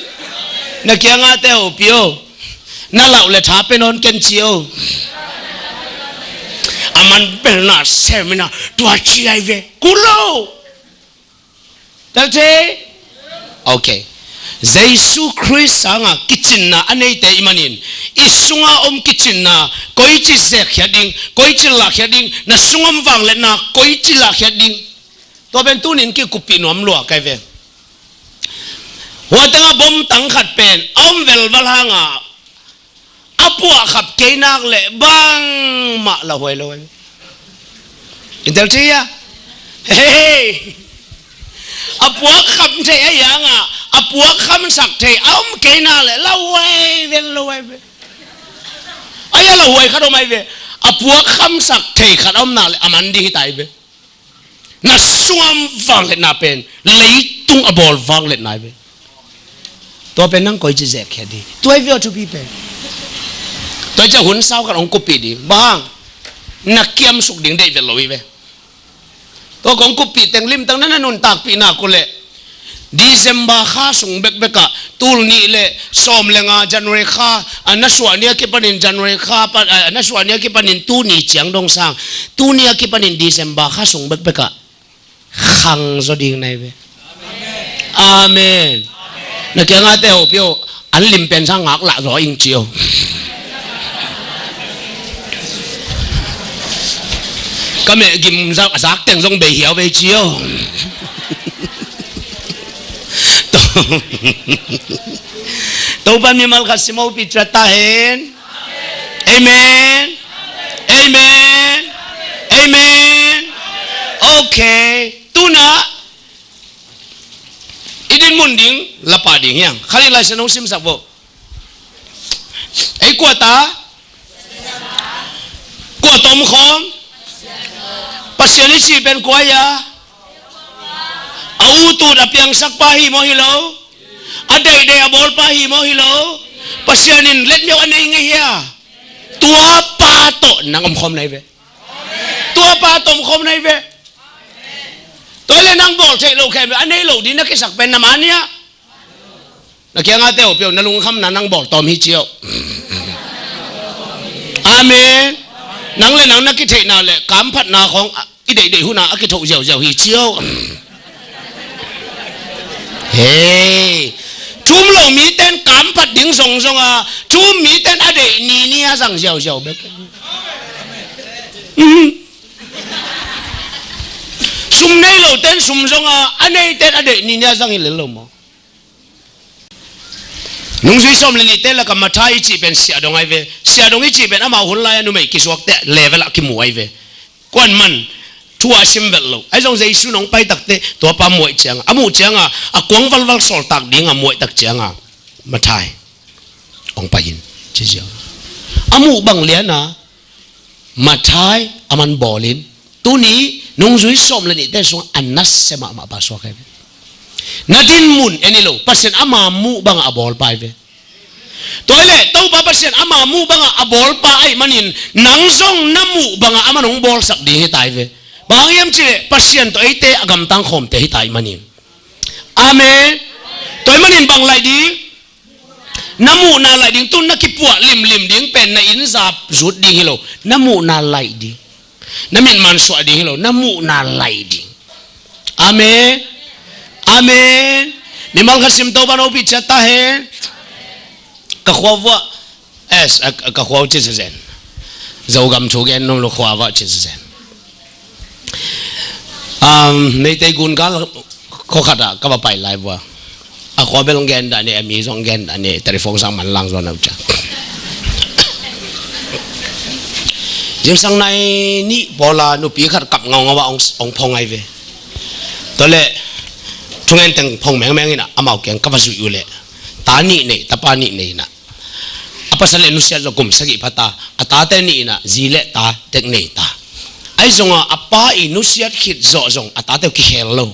Na kiangah te hopi o. Na lauh le tha pe nawn ken ci o. A man pel na sem ina tua ci ai ve. Kul lo. Tel thei? Ok. Jesu Khrist sanga kicinna a neite i manin i sunga om kicinna koici zekkhiat ding, koici lahkhiat ding, na sung om vangliatna koici lahkhiat ding. Tua pen tunin kikuppih nuam lua kai ve. Hua tengah bom tang khat pen a om velval hanga a puah khap kei nak leh bangmah lauhuai lo. In tel thei a? Hei. A puak kham thei a hiangah a puak khamsak thei a om kei nak leh lauhuai vel lo ai ve. A hia lauhuai khat om ai ve. A puak khamsak thei khat a om nak leh a man dih hi ta ai ve. Na sungah vangliatna pen leitung a bawl vangliatna hi ve. Tua pen nang koici zekkhia ding. Tua hi ve aw thupi pen. Tua hi ciah hun sau khat hong kuppih ding. Bang hang? Na kiamsuk ding deih vet lo hi ve. Tua kong kuppih teng limtang na na nuntakpih nak uh leh December kha sung bekbekah tul nih le sawm le nga January kha, a na suah ni a kipanin January kha pan, a na suah ni a kipanin tuni ciang dong sang, tuni a kipanin December kha sung bekbekah khang zaw ding na hi ve. Amen. Na kiangah te hopi o, an lim pen sang ngak lah zaw ing ci o. Ka meh gim zak, zak teng zong bei hiau bei ci o. Topa mimal khat sim o pi cia ta hen. Amen. Amen. Amen. Ok. Tuna i din mun ding lapa ding hiang. Khalin Lai Siangtho simsak bo. Ei kua ta? Kua tom khawm? Pasian i cih pen kua ia? A utut a piangsak pa hi maw hi lo? A deihdeih a bawl pa hi maw hi lo? Pasian in letmiau a nei ngei hia? Tua pa tawh nang om khawm na hi ve. Tua pa tawh om khawm na hi ve. Tua le nang bawl theih lo khem ve a nei lo ding na kisak pen na mania. Na kiangah te hopi o, na lungkhamna nang bawl tawm hi ci o. Amen. Nang le nang na kitheihna le kamphatna khawng i deihdeih hunah a kithoh ziauziau hi ci o. Hei. Thu um lo miten kamphat ding zongzong a, thu um miten a deih nini a zang ziauziau bek. Sum nei loten sum zong a, a neiten a deih nini a zang hi lel lo maw? Nungzui sawm le nihte lakah Matthai i cih pen siahdong ai ve. Siahdong i cih pen amau hun lai-a numei kizuakte level ah kimu ai ve. Kuan man thu a sim velh lo. Ai zong Jesu nong pai takte tuapa muaih cianga, a muh cianga a kuang valval sawltak dinga muaih tak cianga Matthai hong pai in ci ziau. A muh bang liana Matthai a man bawlin tuni nungzui sawm le nihte sungah a nasia mahmah pa suak ai ve. Na din mun en hi lo, Pasian ama muh bangah a bawl pa ai ve. Tua hi leh Topa Pasian ama muh bangah a bawlpa ahih manin nang zong na muh bangah aman hong bawlsak ding hi ta hi ve. Bang hang hiam cih leh Pasian tawh eite a gamtang khawmte hi ta ahih manin. Amen. Tua ahih manin bang laih ding? Na muhna laih ding. Tu na kipuah limlim ding pen na inn zap zut ding hi lo. Na muhna laih ding. Na mitman suah ding hi lo. Na muhna laih ding. Amen. Amen. Mimal khat sim Topa hopih ciat ta hen. Ka khua vuah. Es, a, a, ka khua uh ci zenzen. Zogam thu gen nuam lo khua vuah ci zenzen. Um, Meitei gun gal khua khat ah ka va pai lai vuah. A khua bel gen dah ni, a mi zong gen dah ni, telephone sang man lang zong na uh ciang. Zingsang nai nih pawl a nupi khat kap ngaungau a ong, ong phong ai ve. Tua leh, thungen teng phong mengmeng in ah, amau kiang ka va zuih uh leh. Ta nih nei, tapa nih nei in ah. A pasal le nusiat zawh kum sagih pha ta, a tate nih in ah, zi le ta, tek nei ta. Ahi zongah, a pa i nusiat khit zawh zong, a tate uh kikhel lo.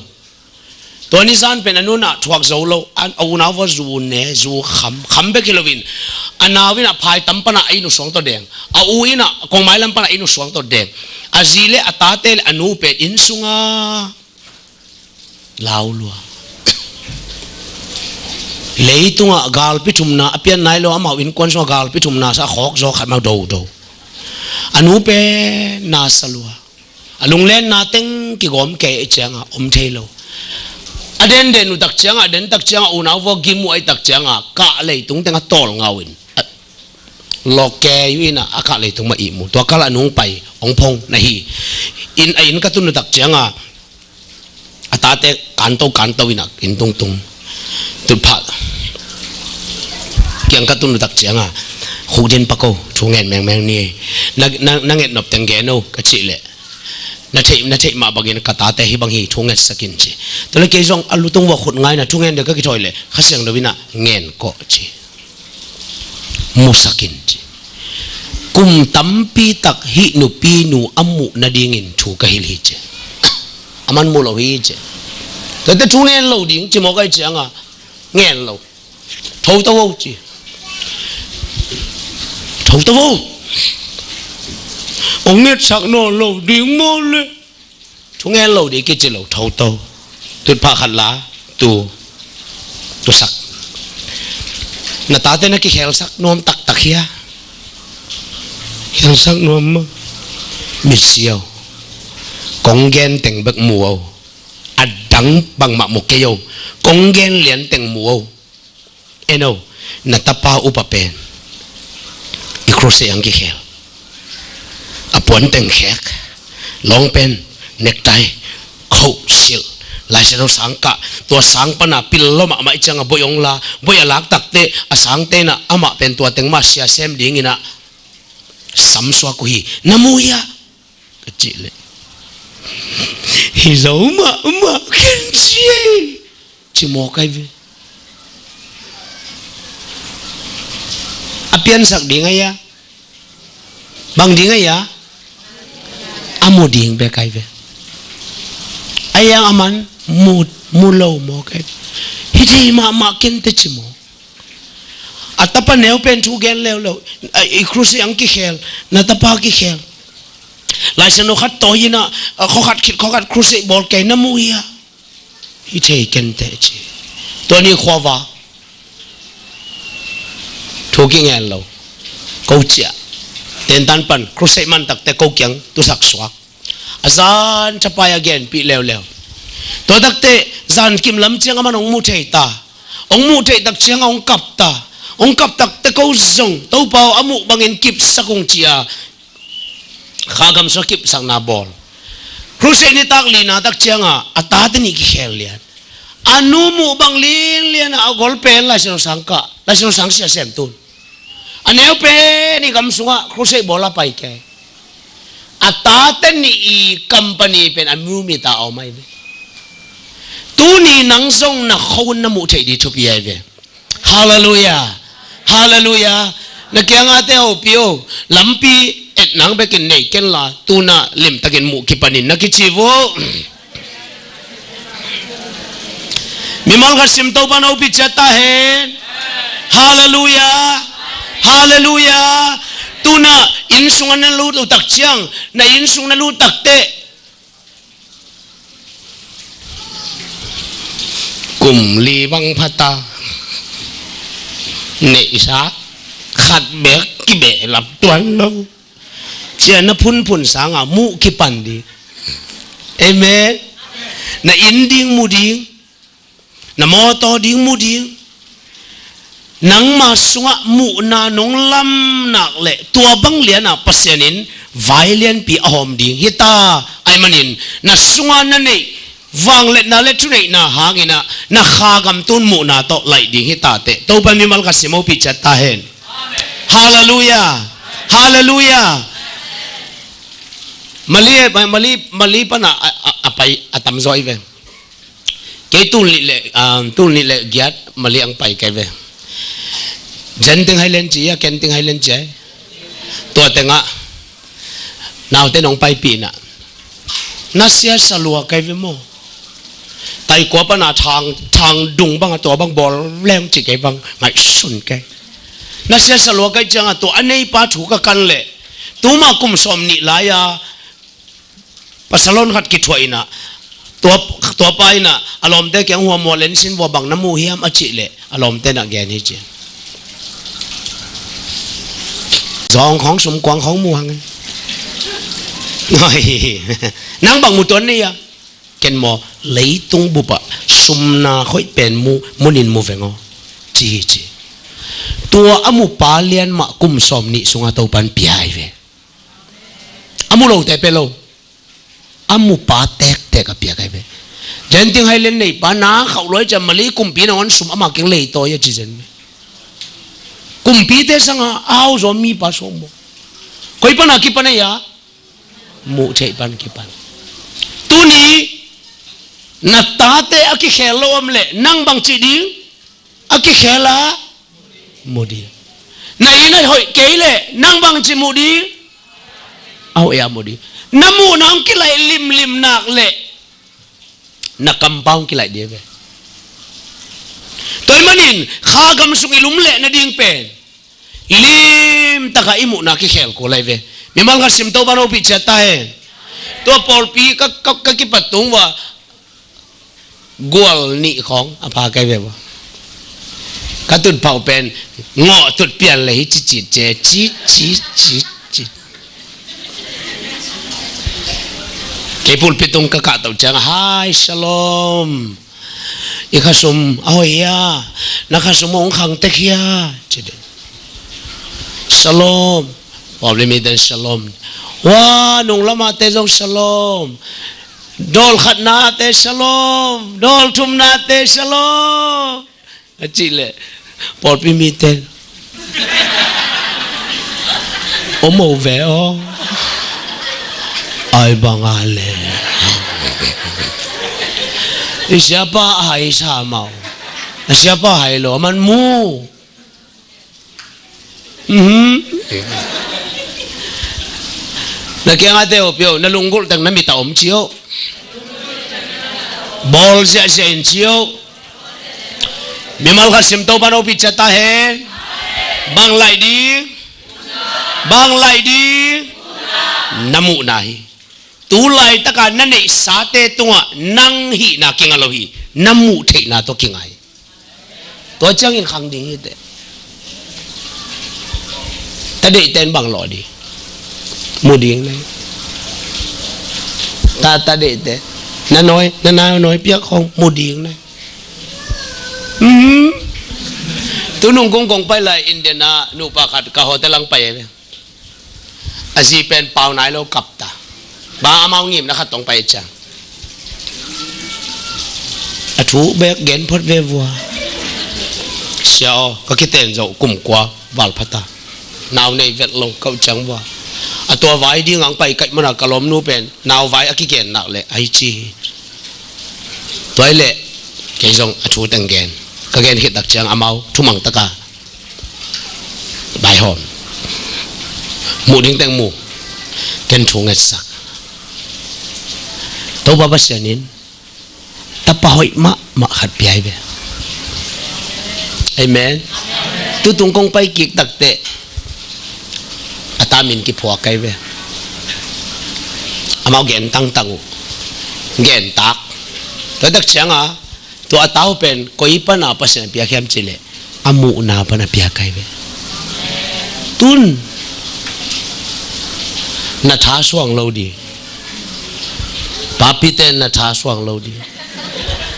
Tua ni zan pen a nu in ah thuak zo lo, a, a unau vuah zu ne, zu kham, kham bek hi loin, a nau in ah phai tam pan ah a inn uh suang tawh deng, a u in ah kongmai lam pan ah a inn uh suang tawh deng, a zi le a tate le a nu pen inn sungah lau lua. Leitungah galpi thumna, a pian nai lo, amau innkuan sungah galpi thumna sa a khawk zaw khat mah do do. A nu pen na sa lua. A lunglenna teng kigawm kei ciangah om thei lo. A denden uh tak ciangah, a den tak ciangah, unau vuah gim uh ahih tak ciangah, kah leitung teng a tawl ngau in. A, lawk kei uh in ah, a kah leitung mah ihmu. Tua kal ah a nu hong pai, hong phong na hi. Inn, a inn ka tun uh tak ciangah, a tate kanto, kanto in ah, inn tungtung. Tutphah kiang ka tun uh tak ciangah, khukdin pak o, thu ngen mengmeng ni. Na, na, na nget nop teng gen o, ka cih leh. Na theih, na theih mah bangin ka tate hih bang hi, thu ngetsak in ci. Tua leh kei zong a lutung vuah khut ngai in ah, thu ngen ding ka kithawi leh, Kha Siangtho in ah ngen kawh ci. Musak in ci. Kum tampi tak hih nupi nu a muh nadingin thu ka hilh hi ci. Aman mu lo hi ci. Tua teh thu ngen lo ding ci mawk ahih ciangah ngen lo. Tho to o ci. Tho to o. Ong ngetsak nawn lo ding maw le. Thu ngen lo ding kici lo, tho to. Tutphah khat la, tu, tu sak. Na tate na kikhelsak nuam taktak hia? Khelsak nuam maw? Mit siau. Kong gen teng bek mu o. A dang bangmah mu kei o. Kong gen lian teng mu o. En o, na tapa upa pen i crusade ang kikhel. A puan teng khek, long pant, necktie, coat, silk, Laisiangtho sang kah, tua sang pan a pil lo mahmah i ciangah boih ong la, boih a lak tak teh, a sangte in ah amah pen tua teng mah sia sem dingin ah sam suak uh hi. Na mu hia? Ka cih leh, hi zo mahmah ken ci ei, ci mawk ai ve. A piansak ding ai a, bang ding ai a, a mu ding bek ai ve. Ai ang aman mu, mu lo mawk ai ve. Hi thei mahmah ken teh ci mawk. A tapa neu pen thu gen leuleu. A, i crusade ang kikhel, na tapa kikhel. Laisiangtho khat tawi in ah, a, khua khat khit khua khat crusade bawl kei na mu hia? Hi thei ken teh ci. Tua ni khua va. Thu kingen lo. Ko ciah. Tentan pan crusade man tak teh ko kiang tusak suak. A zan thapai a genpih leuleu. Tua tak teh zan kim lam ciang aman hong mu thei ta. Hong muh theih tak ciangah hong kap ta. Hong kap tak teh ko zong Topa aw, a muh bangin kipsak ung ci a. Kha gam sungah kipsakna bawl. Crusade nitak lina tak ciangah a tate nih kikhel lian. A nu muh bang linlian ah a gol pen Laisiangtho sang kah, Laisiangtho sang sia sem tun. A neu pen i gam sungah crusade bawl a pai kei. A tate nih i company pen a mu mi ta a om ai ve. Tuni nang zong na kho un na muh theih ding thupi ai ve. Halleluiah. Halleluiah. Na kiangah te hopih o, lampi et nang bekin nei ken la, tuna limtakin muh kipanin na kici vo. Mimal khat sim, Topa in hopih ciat ta hen. Halleluiah. Halleluiah. Tuna inn sungah na lut uh tak ciang, na inn sung na lut tak teh kum li bang phata neihsa khat bek kibehlap tuan lo. Cia na phunphun sanga muh kipan ding. Amen. Na inn ding mu ding. Na mawtaw ding mu ding. Nangma sungah muhna nong lam nak leh tua bang lianah Pasian in vai lianpi a hawm ding hi ta. Ahih manin na sungah na neih vangliatna le thuneihna hanginah na kha gam tun muhna tawh laih ding hi ta teh. Topa mimal khat sim hopih ciat ta hen. Halleluiah. Halleluiah. Mali, Mali, Mali pana a, a, a pai a tamzaw hi ve. Kei tul nih le, ah, tul nih le giat Mali ang pai kai ve. Genting Highland ci a, Genting Highland ci ai. Tua tengah naute nong paipih na, na sia salua kai ve maw? Taikua pana thang, thang dung bang a tua bang bawl leng ci kai bang ngaihsun kai. Na sia salua kai cianga tua a neipa thu ka kan leh tuma kum sawm nih lai-a pasal hon khat kithuah inah tua, tua pa inah a lawmte kiang huamhuah lensin vua bang na mu hiam a cih leh a lawmte nah gen hi ci. Zawng khawng sum kuang khawng mu hang. Nang bang mu tuan nei a? Ken maw, leitung bupah sumna khoih pen mu, munin mu veng aw, ci hi ci. Tua a mupa lian mah kum sawm nih sungah Topan pia hi ve. A mu lote pe lo. A mupa tektek a piak ahi ve. Genting Highland neipa na khauh luai ciah Mali kumpi nangawn sum ama keng leitawi a ci zen ve. Kumpite sanga a hauzaw mipa sawm maw? Koi pana kipan ahi a? Muh theih pan kipan. Tuni na tate a kikhel lo om leh nang bangci ding? A kikhel a mu ding. Na inn a hoih kei leh nang bangci mu ding? A hoih a mu ding. Na muhna hong kilaih limlim nak leh na kampau hong kilaih ding ve. Tua ahih manin kha gam sung i lum leh nading pen limtaka i muhna kikhel kul lai ve. Mimal khat sim Topan hopih ciat ta hen. Tua pawlpi ka, ka, ka kipat tung vua gual nih khawng a pha kai ve vua. Ka tutphah uh pen ngawh tut pian le hi cicit ce, cit, cit, cit, cit. Kei pulpit tung ka kahtoh ciang, "Hai, shalom. I khasum a hoih hia? Na khasum hong khang tek hia?" ci ding. "Shalom." Pawlpi miten shalom. "Wa, nung lamate zong shalom. Dawl khatnate shalom. Dawl thumnate shalom." A cih leh pawlpi miten om o ve aw. Ai banga le i siapa a hai sa mau. A siapa hai lo a man mu. Mhm. Na kiangah te uh pio, na lunggulh teng na mit a om ci uh. Bawl ziahziah in ci uh. Mimal khat sim Topan hopih ciat ta hen. Bang laih ding? Bang laih ding? Na muhna hi. Tu laitaka na neihsate tungah nang hihna kinga lo hi. Na muh theihna tawh kinga hi. Tua ciangin khang ding hi teh. Tadeihte in bang lawh ding? Mu ding na hi. Ta, tadeihte. Na nawi, na nawi piak khawng mu ding na hi. Mhm. Tunung kong kong pai lai Indian ah nupa khat ka hotel ang pai hi ve. A zi pen pau nai lo kap ta. Bang amau ngimna khat tong pai ciang a thu bek gen phot ve vua. Sia aw, ka kiten zo kum kua val phata. Nau nei vet lo kau ciang vua. A tua vai ding ang pai kaih mana ka lawmnu pen nau vai a kigen nak leh ahi ci hi. Tua hi leh kei zong a thu teng gen. Ka gen khit tak ciang amau thumang taka baihawm. Muh ding teng mu. Ken thu ngetsak. Topa Pasian in tapa hoih mahmah khat pia hi ve. Amen. Tutung kong pai kik takteh a ta min kiphuak kai ve. Amau gen tangtang uh. Gen tak. Tua tak cianga tua a tau pen koi pana Pasian a piak hiam cileh a muhna pana piak kai ve. Tun na tha suang lo di. Papite na tha suang lo di.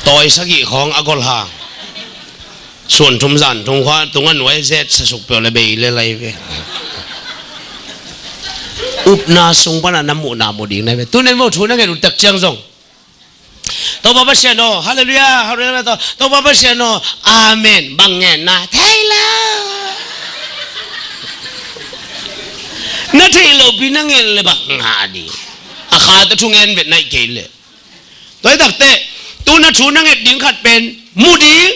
Tawi sagih khawng a gol hang. Suan thum zan thum khua tung a nuai zet sasuk peuh le bei le lai ve. Upna sung pana na muhna mu ding nai ve. Tun en vo thu na ngen uh tak ciang zong Topa Pasian aw, halleluiah, halleluiah, to, Topa Pasian aw, amen. Bang ngen na thei lo. Na thei lo pi na ngen le bang ngah ding. A kha ta thu ngen vet naih kei le. Tua hi takteh tun a thu na nget ding khat pen mu ding.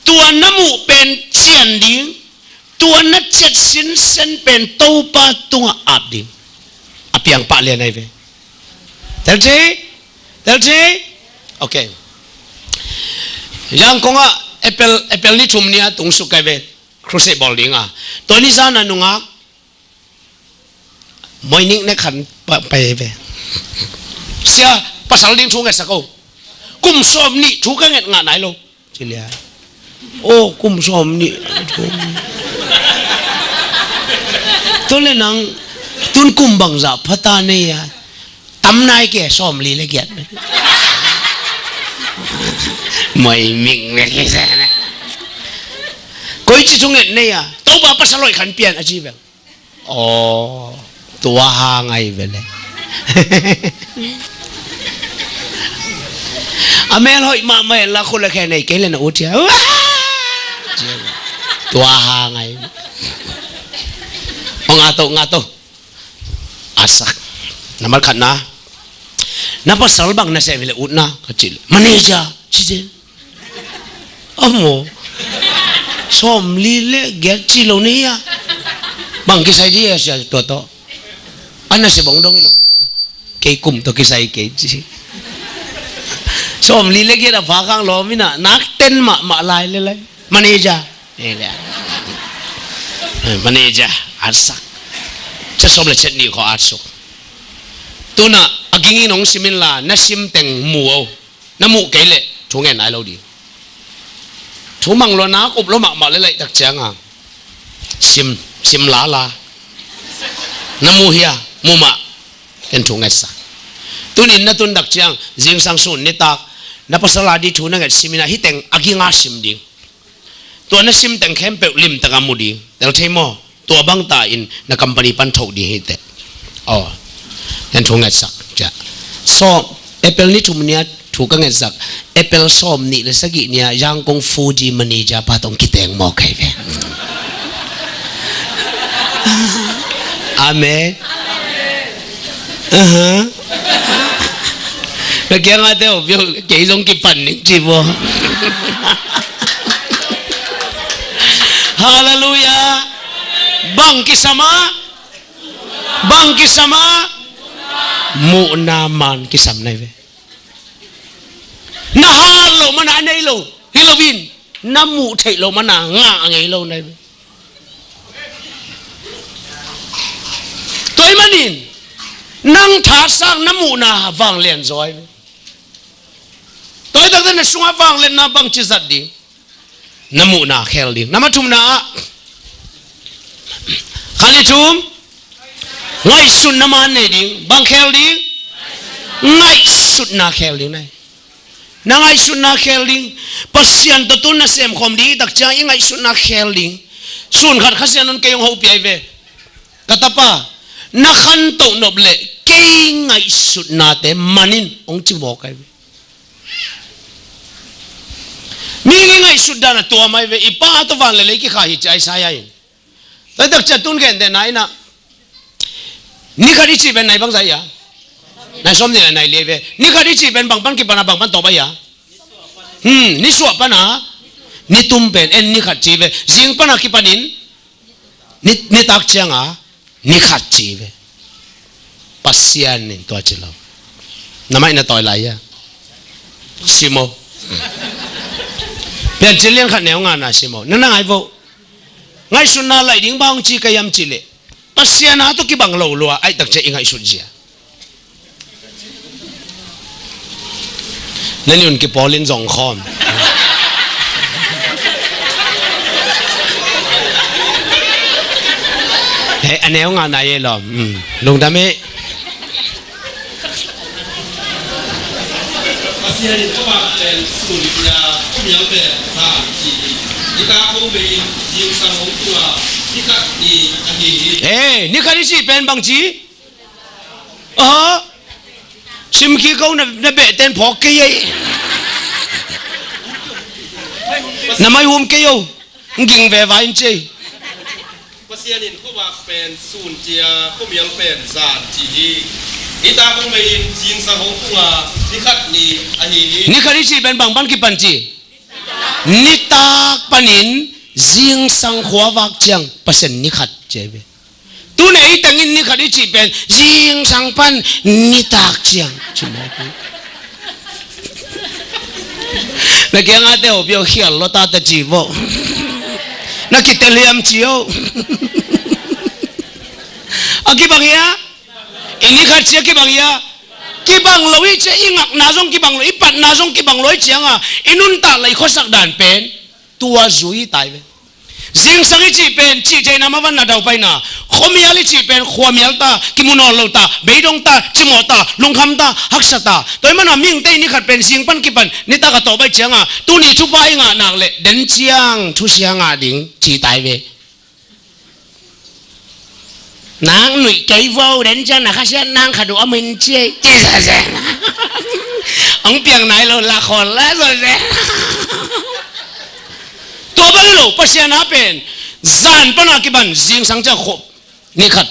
Tua na muh pen cian ding. Tua na ciat sinsen pen Topa tungah ap ding. A piang pah lian ai ve. Tel thei? Tel thei? Ok. Yangkong ah April, April ni thum ni a tungsuk kai ve. Crusade bawl ding a. Tua ni zan a nungak Moining ne khan pa, pai ve. Sia, pasal ding thu ngetsak o. Kum sawm nih thu ka nget ngah nai lo. Cilia. O, kum sawm nih. Tua le nang tun kum bangzah phata nei a. Tam nai ke sawm li le giat. Moiming ne kisa ne. Koi ci thu nget nei a. Topa pasal hoih khan pian a ci bel. Aw, tua hang ai ve le. A mel hoih mahmah en la khut le khe nei kei le na ut hia. Tua hang ai. Aw, nga to, nga to. A sak. Na mal khat na. Na pasal bang na se ve le ut na ka ci le. Manager. Ci zen. Amo. Sawm li le giat ci lo nei a. Bang kisai di a sia tua to. Ana se bong dong i lo nei a. Kei kum to kisai kei ci. Sawm li le giat a pha kang lo mina nak ten mahmah lai le lai. Manager. Manager. Arsak. Cia sawm le ciat ni kho arsuk. Tuna a gingin hong simin la na sim teng mu o. Na muh kei leh thu ngen nai lo ding. Thu mang lua nak up lua mahmah le laihtak cianga sim, sim lala. Na muh hia, muh mah. Ken thu ngetsak. Tunin na tuntak ciang zingsang sun nitak na pasal a di thu na nget simin a hiteng a ginga sim ding. Tua na sim teng khempeuh limtak a mu ding. Tel thei maw? Tua bangta in na company pan thoh ding hi teh. Aw. Ken thu ngetsak. Cia. Sawm, April ni thum ni a thu ka ngetsak. April sawm nih le sagih ni a Yangon Fuji manager pa tong kiteng maw kai ve. Amen. Aha. Na kiangah te oh, kei zong kipan ning ci bo. Halleluiah. Bang kisam a? Bang kisam a? Muhna man kisam nai ve. Na hat loh mana a nei lo hi loin na muh theih loh mana ngah a ngei lo nai ve. Tua ahih manin nang thatsak na muhna vanglian zaw hi ve. Tua hi takte na sungah vangliatna bangci zat ding. Na muhna khel ding. Nama thumna ah khan i thum ngaihsutna man nei ding. Bang khel ding? Ngaihsutna khel ding nai. Na ngaihsutna khel ding. Pasian tawh tun na semkhawm ding hi tak ciang i ngaihsutna khel ding. Sun khat Kha Sian un kei hong hopih ai ve. Ka tapa, na khantoh nop leh kei ngaihsutnate manin hong ci mawk ai ve. Mi ngaihsut dan a tuam ai ve. I pa tawh van le lei kikha hi ci ai sai ai. Tua hi tak ciang tun gentehna in ah ni khat i cih pen nai bangzah hi a? Nai sawm nih le nai li ai ve. Ni khat i cih pen bang pan kipan a bang pan tawp ai a? Hmm, ni suah pan a ni tum pen en ni khat ci ve. Zing pan a kipanin ni, nitak cianga ni khat ci ve. Pasian in tua ci lo. Na maih na tawi lai a? Sim o. Piancil lian khat neu nga na sim aw. Na na ngai vo. Ngaihsutna laih ding bang hong ci ka hiam cih leh, Pasian a tawh kibang lo lua ahih tak ciang i ngaihsut zia. Na niun kipawl in zong khawm. Hei, a neu nga na ye lawm. Lungdam e. Pasian in khuavak pen sun cia, khuamial pen zan ci hi. Nitak hong bei in zingsang hong tung a, ni khat ni ahi hi. Eh, ni khat i cih pen bang ci? Aha. Sim kik o, na, na behten phawk kei ei. Na maihum kei o. Hong ging veva in cei. Pasian in khuavak pen sun cia, khuamial pen zan ci hi. Nitak hong bei in zingsang hong tung a, ni khat ni ahi hi. Ni khat i cih pen bang pan kipan ci? Nitak panin zingsang khuavak ciang Pasian ni khat ci hi ve. Tuni ei tengin ni khat i cih pen zingsang pan nitak ciang ci mawk hi. Na kiangah te hopih aw, khial lo ta ta ci vo. Na kitel hiam ci o. A kibang hia? I ni khat cia kibang hia? Kibang lo i cia, i ngakna zong kibang lo, i patna zong kibang lo i cianga i nuntak leh i khuasak dan pen tua zui tai ve. Zingsang i cih pen cihtheihna mavanna daupaina, khuamial i cih pen khuamial ta, kimu nawn lo ta, beidong ta, cimawh ta, lungkham ta, haksa ta. Tua ahih mana mihingte in ni khat pen zing pan kipan nitak a tawh baih cianga tuni thupha i ngah nak leh den ciang thusia ngah ding ci tai ve. Nang nuih kei vo, den ciang na khasiat nang khat uh a min ci ei, ci sa zen. Hong piang nai lo la khawl la sa zen. Tua bang hi lo, Pasian a pen zan pana kipan zingsang ciang khuak ni khat.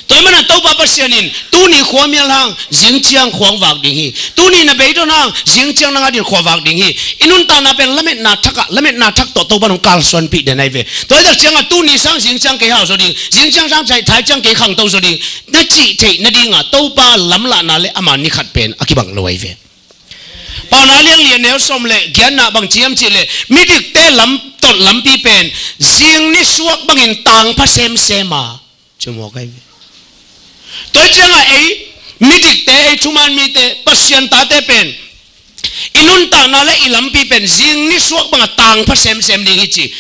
Tua ahih mana Topa Pasian in tuni khuamial hang zing ciang khua hong vak ding hi. Tuni na beidong hang zing ciang nang adingin khua vak ding hi. I nuntakna pen lametna thak ah, lametna thak tawh Topa in hong kalsuanpih den ahi ve. Tua ahih tak cianga tuni sang zing ciang kei hau zaw ding, zing ciang sang thai ciang kei khangto zaw ding, na cih theih nadinga Topa lamlahna leh ama ni khat pen a kibang lo ahi ve. Paunak lian li a neu sawm leh giatna bang ci hiam cih leh, midikte lam tawh lampi pen zing nisuak bangin tangpha semsem a, ci mawk ahi ve. Tua cianga ei midikte, ei thuman mite, Pasian tate pen i nuntakna leh i lampi pen zing nisuak banga tangpha semsem ding hi ci.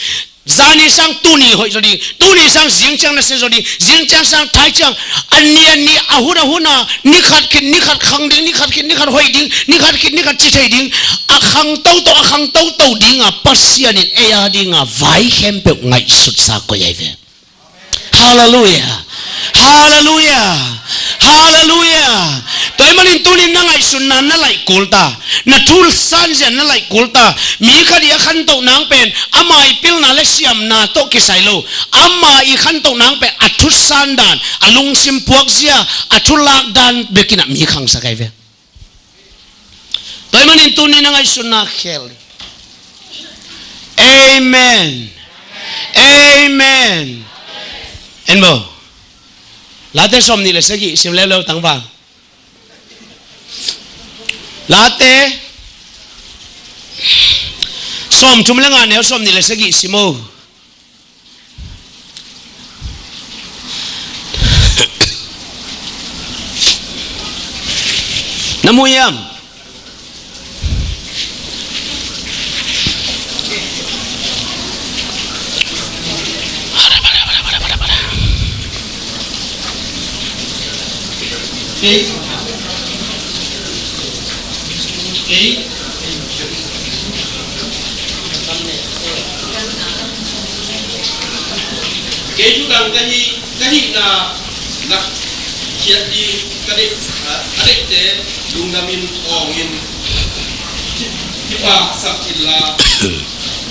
Zani sang tuni hoih zaw ding, tuni sang zing ciang nasia zaw ding, zing ciang sang thai ciang, a ni a ni, a hun a hun a, ni khat khit ni khat khang ding, ni khat khit ni khat hoih ding, ni khat khit ni khat ci thei ding, a khangto tawh, a khangto to dinga Pasian in ei adinga vai khempeuh ngaihsutsa koih ahi ve. Halleluiah. Halleluiah. Halleluiah. Tua ahih manin tunin na ngaihsutna na laih kul ta. Na thusan zia na laih kul ta. Mi khat i a khantoh nang pen ama i pilna leh siamna tawh kisai lo. Ama i khantoh nang pen a thusan dan, a lungsim puak zia, a thulak dan bekin ah mi khangsak ahi ve. Tua ahih manin tuni na ngaihsutna khel hi. Amen. Amen. En bo. Late sawm nih leh sagih sim leuleu tangval. Late sawm thum leh nga, neu sawm nih leh sagih sim o. Na mu hiam? Kei, kei, kei thudang ka hi, ka hihna na khiat ding ka deih, a, a deihte lungdamin awngin kipahsak inla,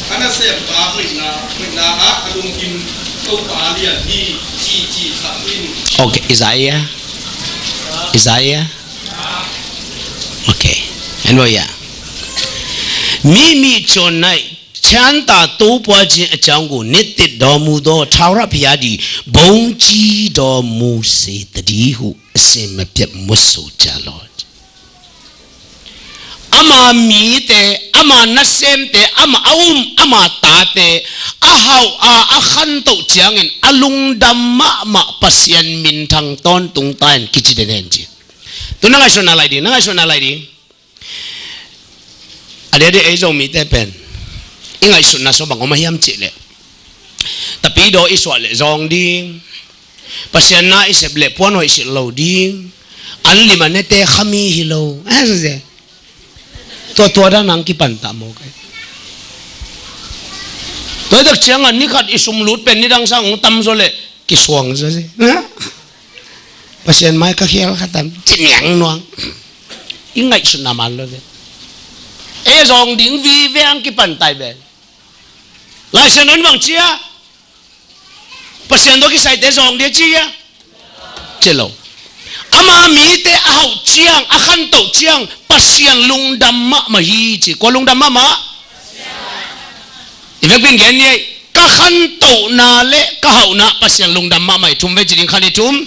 a nasempa hoihna, hoihna ah ka lungkim Topa lian hi, ci, ci sak in. Okay, Isaiah. Isaiah. Okay. En bo ia. မိမိအကျွန်၌ချမ်းသာတိုးပွားခြင်းအကြောင်းကို နှစ်သစ်တော်မူသောထာဝရဘုရားသည် ဘုန်းကြီးတော်မူစေသတည်းဟု အစဉ်မပြတ်မြွက်ဆိုကြလော့။ အမမီးတဲ့ ama nasemte, ama a um, ama tate a hauh a, a khantoh ciangin a lungdam mahmah Pasian minthang tawntung ta hen kici den hen ci. Tu na ngaihsutna lai ding, na ngaihsutna lai ding. A diakdiak ei Zomite pen i ngaihsutna sung bang om a hiam cih leh, tapidaw i suah leh zawng ding, Pasian na i sep leh puan hoih silh lo ding, an lim a nete khami hi lo. Tua tua dan nang kipan ta maw kai. Tua tak ciangah ni khat i sum lut pen ni dang sang hong tam zaw leh kisuang zaw si. Pasian mai ka khial kha tam ci niang nuang. I ngaihsutna man lo ve. E zawng ding vive ang kipan tai ve. Laisiangtho in bang ci a, Pasian tawh kisaite zawng ding a ci a, ci lo. Ama mite a hauh ciang, a khantoh ciang Pasian lungdam mahmah hi ci. Kua lungdam mahmah? I vekpi in gen ni ei. Ka khantohna le ka hauhna Pasian lungdam mahmah hi. Thum vei ci ding, khat, nih, thum.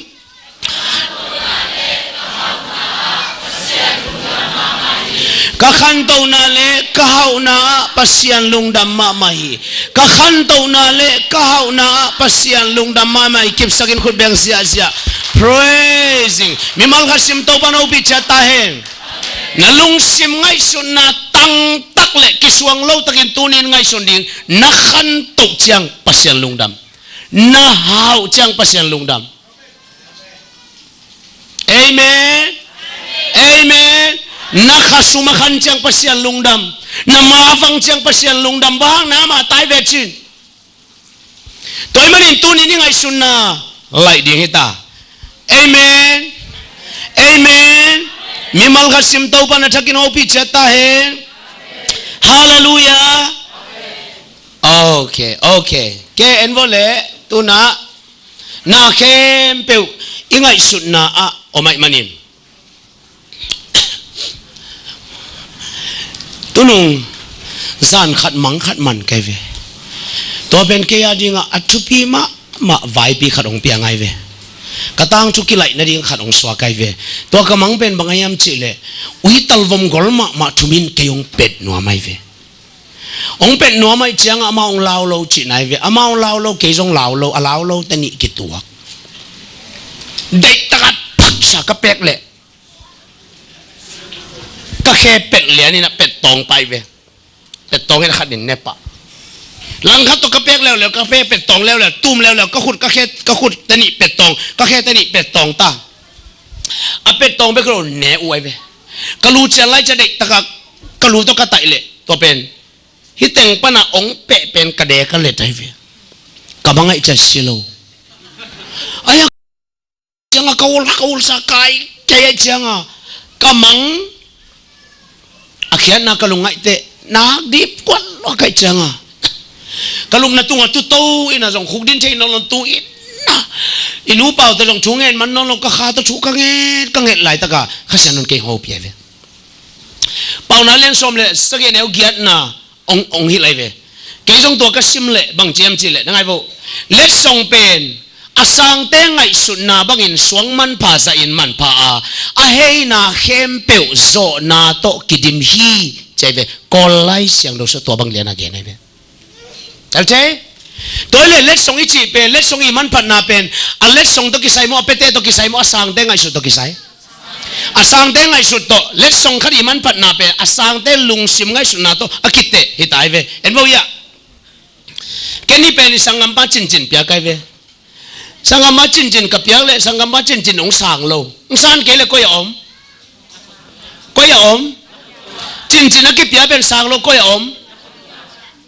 Ka khantohna le ka hauhna ah Pasian lungdam mahmah hi. Ka khantohna le ka hauhna ah Pasian lungdam mahmah hi. Kipsakin khut beng ziahziah. Praising. Mimal khat sim Topa na hopih ciat ta hen. Na lungsim ngaihsutna tangtak le kisuang lo takin tuni in ngaihsun ding. Na khantoh ciang Pasian lungdam. Na hauh ciang Pasian lungdam. Amen. Amen. Na khasum a khan ciang Pasian lungdam. Na mavang ciang Pasian lungdam. Bang hang na mah tai ve cin. Tua ahih manin tuni in i ngaihsutna laih ding hi ta. Amen. Amen. Mimal khat sim Topa na thakin hopih ciat ta hen. Halleluiah. Ok, ok. Ke en vawh leh tuna na khempeuh i ngaihsutna ah om ahih manin. Tunung zan khat mang khat man kai ve. Tua pen kei a dingah a thupi mahmah vaipi khat hong pia ngai ve. Ka tangthu kilaih nading khat hong suak kai ve. Tua ka mang pen bang a hiam cih leh, uital vom gol mahmah thum in kei hong pet nuam ai ve. Hong pet nuam ahih ciangah amau hong lau lo cihna hi ve. Amau hong lau lo, kei zong lau lo, a lau lo te nih kituak. Deihtak a phaksa ka pek leh ka khe pet lian in a pet tawng pah hi ve. Pet tawng in a khat in ne pah. Langkhat tawh ka pek leuleu, ka khe pet tawng leuleu, tum leuleu, ka khut, ka khe, ka khut te nih pet tawng, ka khe te nih pet tawng ta. A pet tawng bek lo ne uh ai ve. Ka lu cial lai ciang deihtak a ka lu tawh ka taih leh tua pen hih teng pan a hong peh pen ka de ka let ai ve. Ka mang ahih ciang si lo. Ai a ciangah ka ul, ka ulsa kai kei ahih ciangah ka mang a khiatna ka lungngaih teh nak dip kuan lo ka hih ciangah ka lupna tungah tuto in a zong khuk din thei nawn lo, tu in a i nu Pau tawh zong thu ngen man nawn lo, ka kha tawh thu ka nget, ka nget laitakah Kha Siangtho in kei hong hopih ai ve. Paunak lian sawm le sagih, a neu giatna hong, hong hilh ai ve. Kei zong tua ka sim leh bang ci hiam cih leh, na ngai vo. Letsong pen a sangte ngaihsutna bangin suang manpha zahin manpha a, a heina khempeuh zawhna tawh kidim hi, ci ai ve. Kawl Lai Siangtho sung tua bang lian a gen ai ve. Tel thei? Tua hi leh letsong i cih pen, letsong i manphatna pen a letsong tawh kisai maw, a pete tawh kisai maw, a sangte ngaihsut tawh kisai? A sangte ngaihsut tawh. Letsong khat i manphatna pen a sangte lungsim ngaihsutna tawh a kiteh hi ta ai ve. En vo ia. Ken hih pen i sanggampa cincin piak ai ve. Sanggampa cincin ka piak leh sanggampa cincin hong sang lo. Hong san kei leh koi a om? Koi a om? Cincin a kipia pen sang lo, koi a om?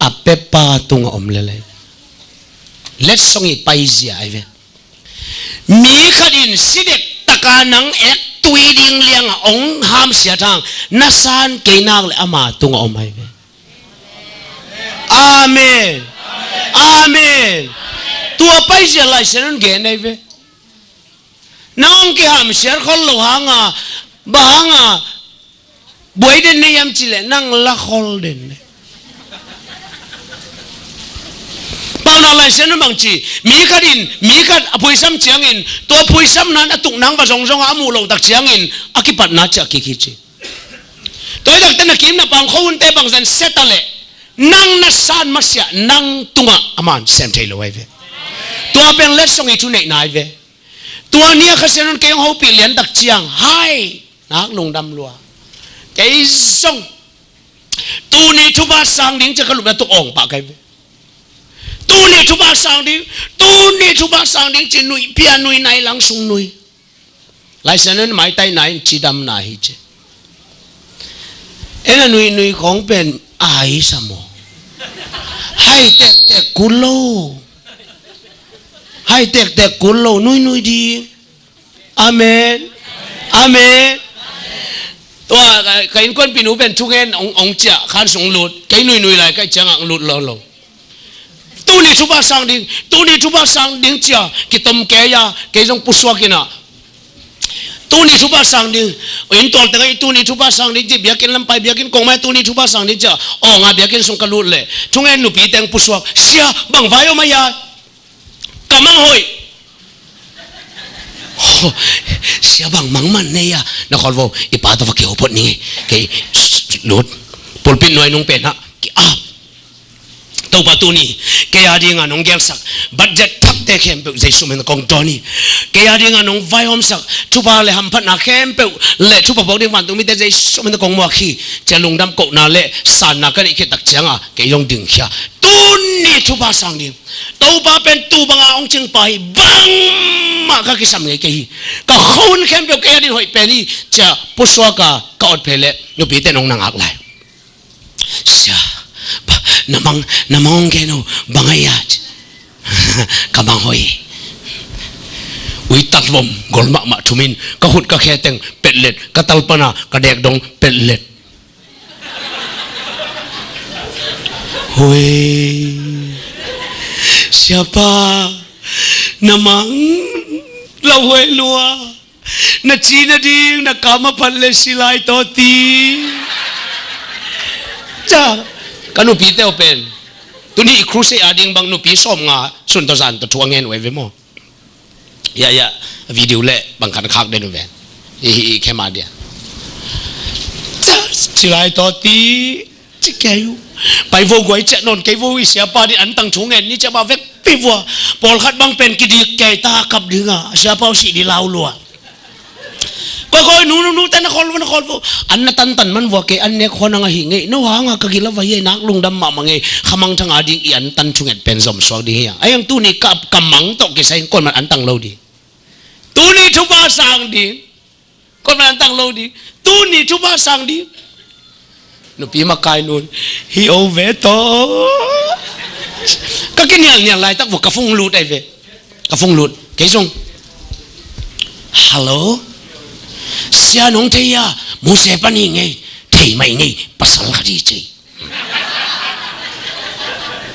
A pepa tungah om lel ai. Letsong i paizia ai ve. Mi khat in si dektak a nang ektui ding liangah hong hamsiat hang, na san kei nak leh ama tungah om ai ve. Amen. Amen. Tua paizia Lai Siangtho in gen ai ve. Nang hong kihamsiat khol lo hanga, bang hanga buai den na hiam cih leh nang la khol den na hi. Paunak Lai Siangtho in bang ci? Mi khat in mi khat a phuisam ciangin, tua phuisamna in a tukna hong va zongzong a, a muh loh tak ciangin a kipatna ciah kik hi ci. Tua hi takte na kim na pang khuahunte bangzah in sia ta leh, nang na san masiah nang tungah a man sem thei lo ahi ve. Tua pen letsong i thuneihna ahi ve. Tua ni a Kha Siangtho in kei hong hopih lian tak ciang, hai, nak lungdam lua. Kei zong tuni thupha sang ding ci-a ka lupna tuk awng pah ka hi ve. Tuni thupha sang ding, tuni thupha sang ding ci nuih pia, nuih nai lang sung nuih. Lai Siangtho in maitai nai in cidam nai hi ci. Ei na nuih nuih khawng pen a hai sa maw? Hai tektek kul lo. Hai tektek kul lo, nuih nuih ding. Amen. Amen. Tua ka, ka innkuanpih nu pen thungen hong, hong ciah khan sung lut. Kei nuih nuih lai ka hih ciangah hong lut lo lo. Tuni thupha sang ding, tuni thupha sang ding ci-a kitom kei a, kei zong pusuak in ah. Tuni thupha sang ding, inn tual tengah i tuni thupha sang ding ci, biakinn lam pai, biakinn kong mai tuni thupha sang ding ci-a, awng a biakinn sung ka lut leh thungen nupi teng pusuak, sia, bang vai om a hia? Ka mang hoih. Sia, bang mang man nei a, na khawl vo, i pa tawh va kiho phot ning ei. Kei lut, pulpit nuai nung pen ah ki-ap. Topa tuni kei a dinga nong gelsak budget thakte khempeuh Jesu min kong dawn hi. Kei a dinga nong vaihawmsak thupha le hamphatna khempeuh le thupha phawk ding vantung mite Jesu min kong muak hi. Cia lungdam kohna le sanna ka neih khit tak cianga kei zong dingkhia. Tuni thupha sang ding. Topa pen tu banga hong cingpa hi, bangmah ka kisam ngei kei hi. Ka khun khempeuh kei a din hoih pen hi. Cia pusuaka ka awt phei leh nupite nong na ngak lai. Sia, ba, na mang, na mang hong gen uh, bang a hia? Ka mang hoih. Ui, talvom gol mahmah thumin ka khut ka khe teng petlet, ka talpana ka dek dong petlet. Hui. Siapa, na mang lauhuai lua. Na ci nading na kam a phat le silai tawh ti. Ca, ka nupite uh pen tuni i crusade a ding bang nupi sawmnga sun tawh zan tawh thu a ngen uh ei ve maw? Ya, ya, video le bang khan khak den uh ve. I, i, i khem a dia. Ca, silai tawh ti. Ci kei uh. Pai vo guai ciah nawn kei vo i siapa ding antang thu ngen ni ciah ba vekpi vua. Pawlkhat bang pen kidik kei ta kap dinga siapa uh sih di lau lua. Koi koi nu nu nu tan a khawl vo na khawl vo. An na tantan man vua kei an nek khawnang ahi ngei. No hanga ka gila va hi ei nak lungdam mahmah ngei. Khamang thanga ding i antan thunget pen zom suak ding hi a. Ayang tuni ka, ka mang tawh kisai in koi man antang lo ding. Tuni thupha sang ding. Koi man antang lo ding. Tuni thupha sang ding. Nupi makai nun hi o ve tawh. Ka kinialnial laitak vua ka phung lut ai ve. Ka phung lut kei zong. Hallo. Sia nong thei a? Muse pan hi ngei. Thei mai ngei. Pasal khat hi cei.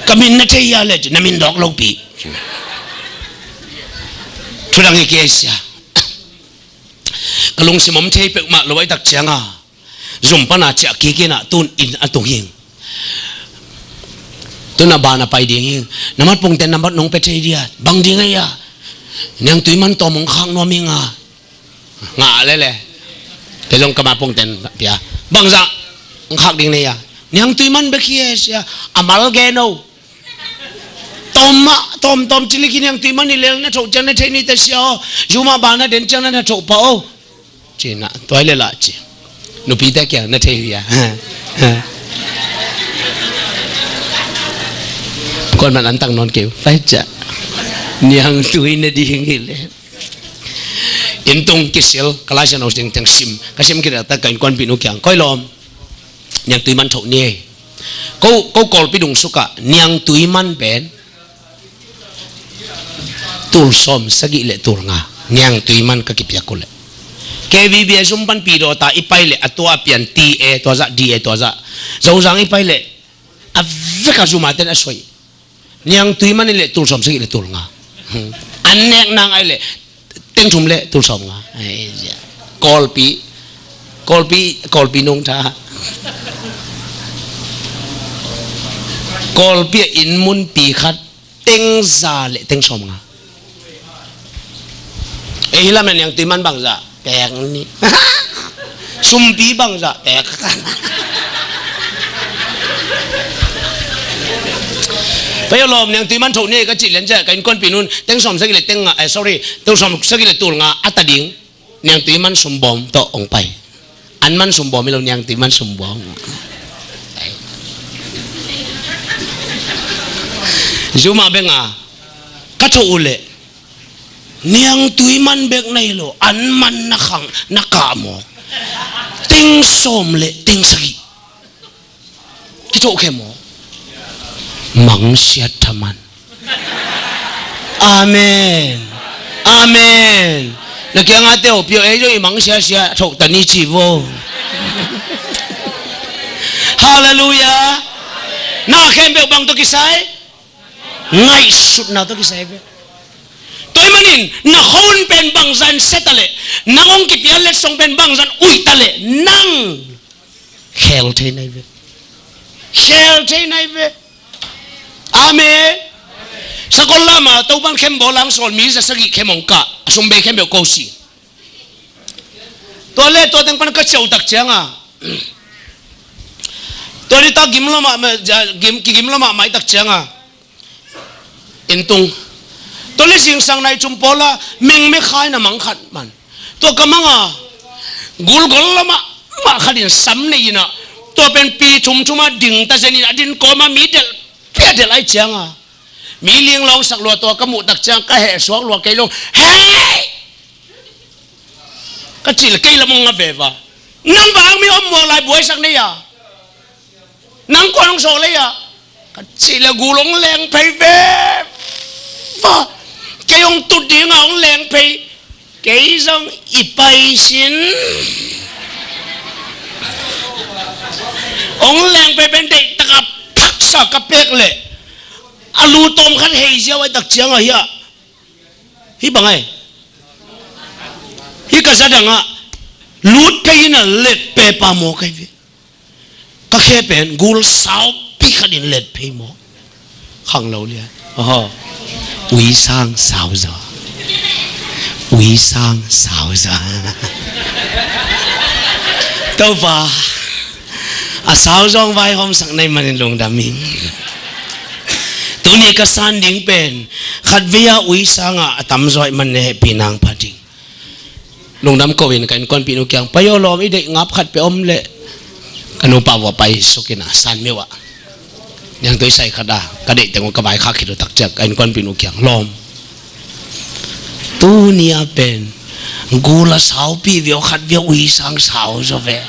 Ka min na thei a le na min dawk lopi. Thudang hi kei sia. Ka lungsim om thei peuhmah lo ai tak cianga zum pana ciah kik inah tun inn a tung hing. Tun a ban a pai ding hing. Na mat pungten na mat nong pe thei dia bang ding aia? Niangtui man tawm hong khak nuam hing a. Ngah lele. Kei zong ka mat pungten pia bangzah hong khak ding nei a? Niangtui man bek hi e sia. A mal gen o. Tawm mah tawm tawm cili khi niangtui man i lel na thoh ciang na thei ni ta sia aw. Zumah ban a den ciang na na thoh pah o. Ci na tuai le lah ci. Nupite kiang na thei hia? Kuan man an tang nawn keu pai ciah. Niangtui na ding hi le. Inn tung kisil ka Lai Siangtho sing teng sim ka sim kidata ka innkuanpih nu kiang koi lawm. Niangtui man thoh ni ei. Ko, ko Kawlpi dung sukah niangtui man pen tul sawm sagih le tul nga niangtui man ka kipiak uh leh K V B a zum pan pi dawta i pai leh a tua a pian T A tua zah D A tua zah Zozang i pai leh a vek a zuma ten a soi. Niangtui man i leh tul sawm sagih le tul nga. An nek nang ai leh teng thum le tul sawm nga. Kawlpi, Kawlpi, Kawlpi nungtha. Kawlpi a inn mun pi khat teng za le teng sawm nga. Ei hi lam na niangtui man bangzah pek ni. Cumpi bangzah tek. Pai aw lawm, niangtui man tho ni ka cih lian ciah ka innkuanpih nun teng sawm sagih le teng nga, eh, sorry, teng sawm sagih le tul nga a ta ding. Niangtui man sumbawm tawh hong pai. An man sumbawm hi lo, niangtui man sumbawm. Zuma beng a ka tho uh leh niangtui man bek na hi lo, an man na khang na kah maw? Teng sawm le teng sagih. Kithokhe maw? Mangsiat thaman. Amen. Amen. Na kiangah teh oh, pio ei zong i mangsiasia thokta ni ci vo. Halleluiah. Na khempeuh bang tawh kisai? Ngaihsutna tawh kisai ve. Tua ahih manin na khon pen bangzah in sia ta leh, nang hong kipia letsong pen bangzah in uih ta leh, nang khel thei nai ve. Khel thei nai ve. Amen. Sakol lamah Topan khem bawl lang sawl mi za sagih khem hong kah, a sum bei khempeuh ko si. Tua le tua teng pan ka ciauh tak cianga, tua ni ta gim lama, gim, kigim lama mai tak cianga, inn tung. Tua le zingsang nai cum pawla mengme khai na mang khat man. Tua ka manga gulgol lama mah khat in sam nei ina, tua pen pi thumthuma ding ta zen in a din kawma mi delh pia delh ai cianga, mi ling lawng sak lua tua ka muh tak ciang ka heh suak lua kei lo. Hei! Ka cih le kei lam hong nga veva. Nang bang mi om muak lai buaisak nei a? Nang kuan hong sawh lei a? Ka cih le gul hong leng phei veva. Kei hong tut dinga hong leng phei. Kei zong i pai sin. Hong leng phei pen deih taka phaksa ka pek leh a lu tawm khat hei ziau ai tak cianga hiah. Hih bang ai. Hih ka za dangah lut phei in a let pepa maw kai ve. Ka khe pen gul saupi khat in let phei maw. Khang lo lian. Oho. Ui sang sau zaw. Ui sang sau zaw. Topa a sau zawng vaihawmsak na hih manin lungdam ing. Tuni ka san ding pen khatvei a ui sangah a tamzaw ahih man na hehpih nang pha ding. Lungdam ko in ka innkuanpih nu kiang pai aw lawm, i deih ngap khat peuh om leh. Ka nupa vua pai suk in a san meuh ah niangtui sai khat a ka deih teng uh ka vaikhak khit uh tak ciang ka innkuanpih nu kiang lawm, tuni a pen gul a saupi viau khat viau ui sang sau zaw ve.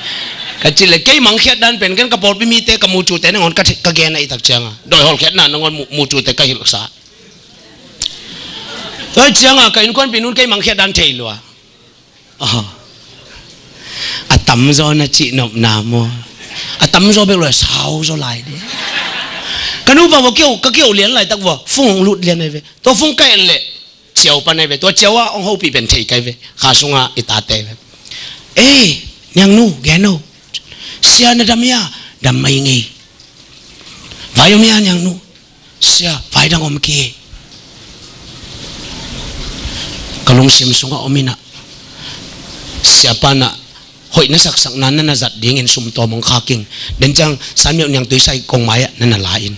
Ka cih le kei mangkhiat dan pen ken ka pawlpi mite ka mucute nangawn ka gen a i tak cianga dawi hawlkhiatna nangawn mu-, mucute ka hilhsa. Tua cianga ka innkuanpih nun kei mangkhiat dan thei lua. A tamzaw na cihnopna maw? A tamzaw bek lua sau zaw lai de. Ka nupa vua kiau, ka kiau lian laitak vua fung hong lut lian ai ve. Tua fung ka et leh ciau pan ai ve. Tua ciau ah hong hopih pen thei kai ve. Kha sunga i tate ve. Ei, niangnu, geno. Sia na dam ia? Dam mai ngei. Vai om ia niangnu? Sia, vai dang om kei. Ka lungsim sungah om inah siapa na hoih na saksak na na zat dingin sum tawm hong khak ing. Den ciang san meuh niangtui sai kong mai ah na na la in.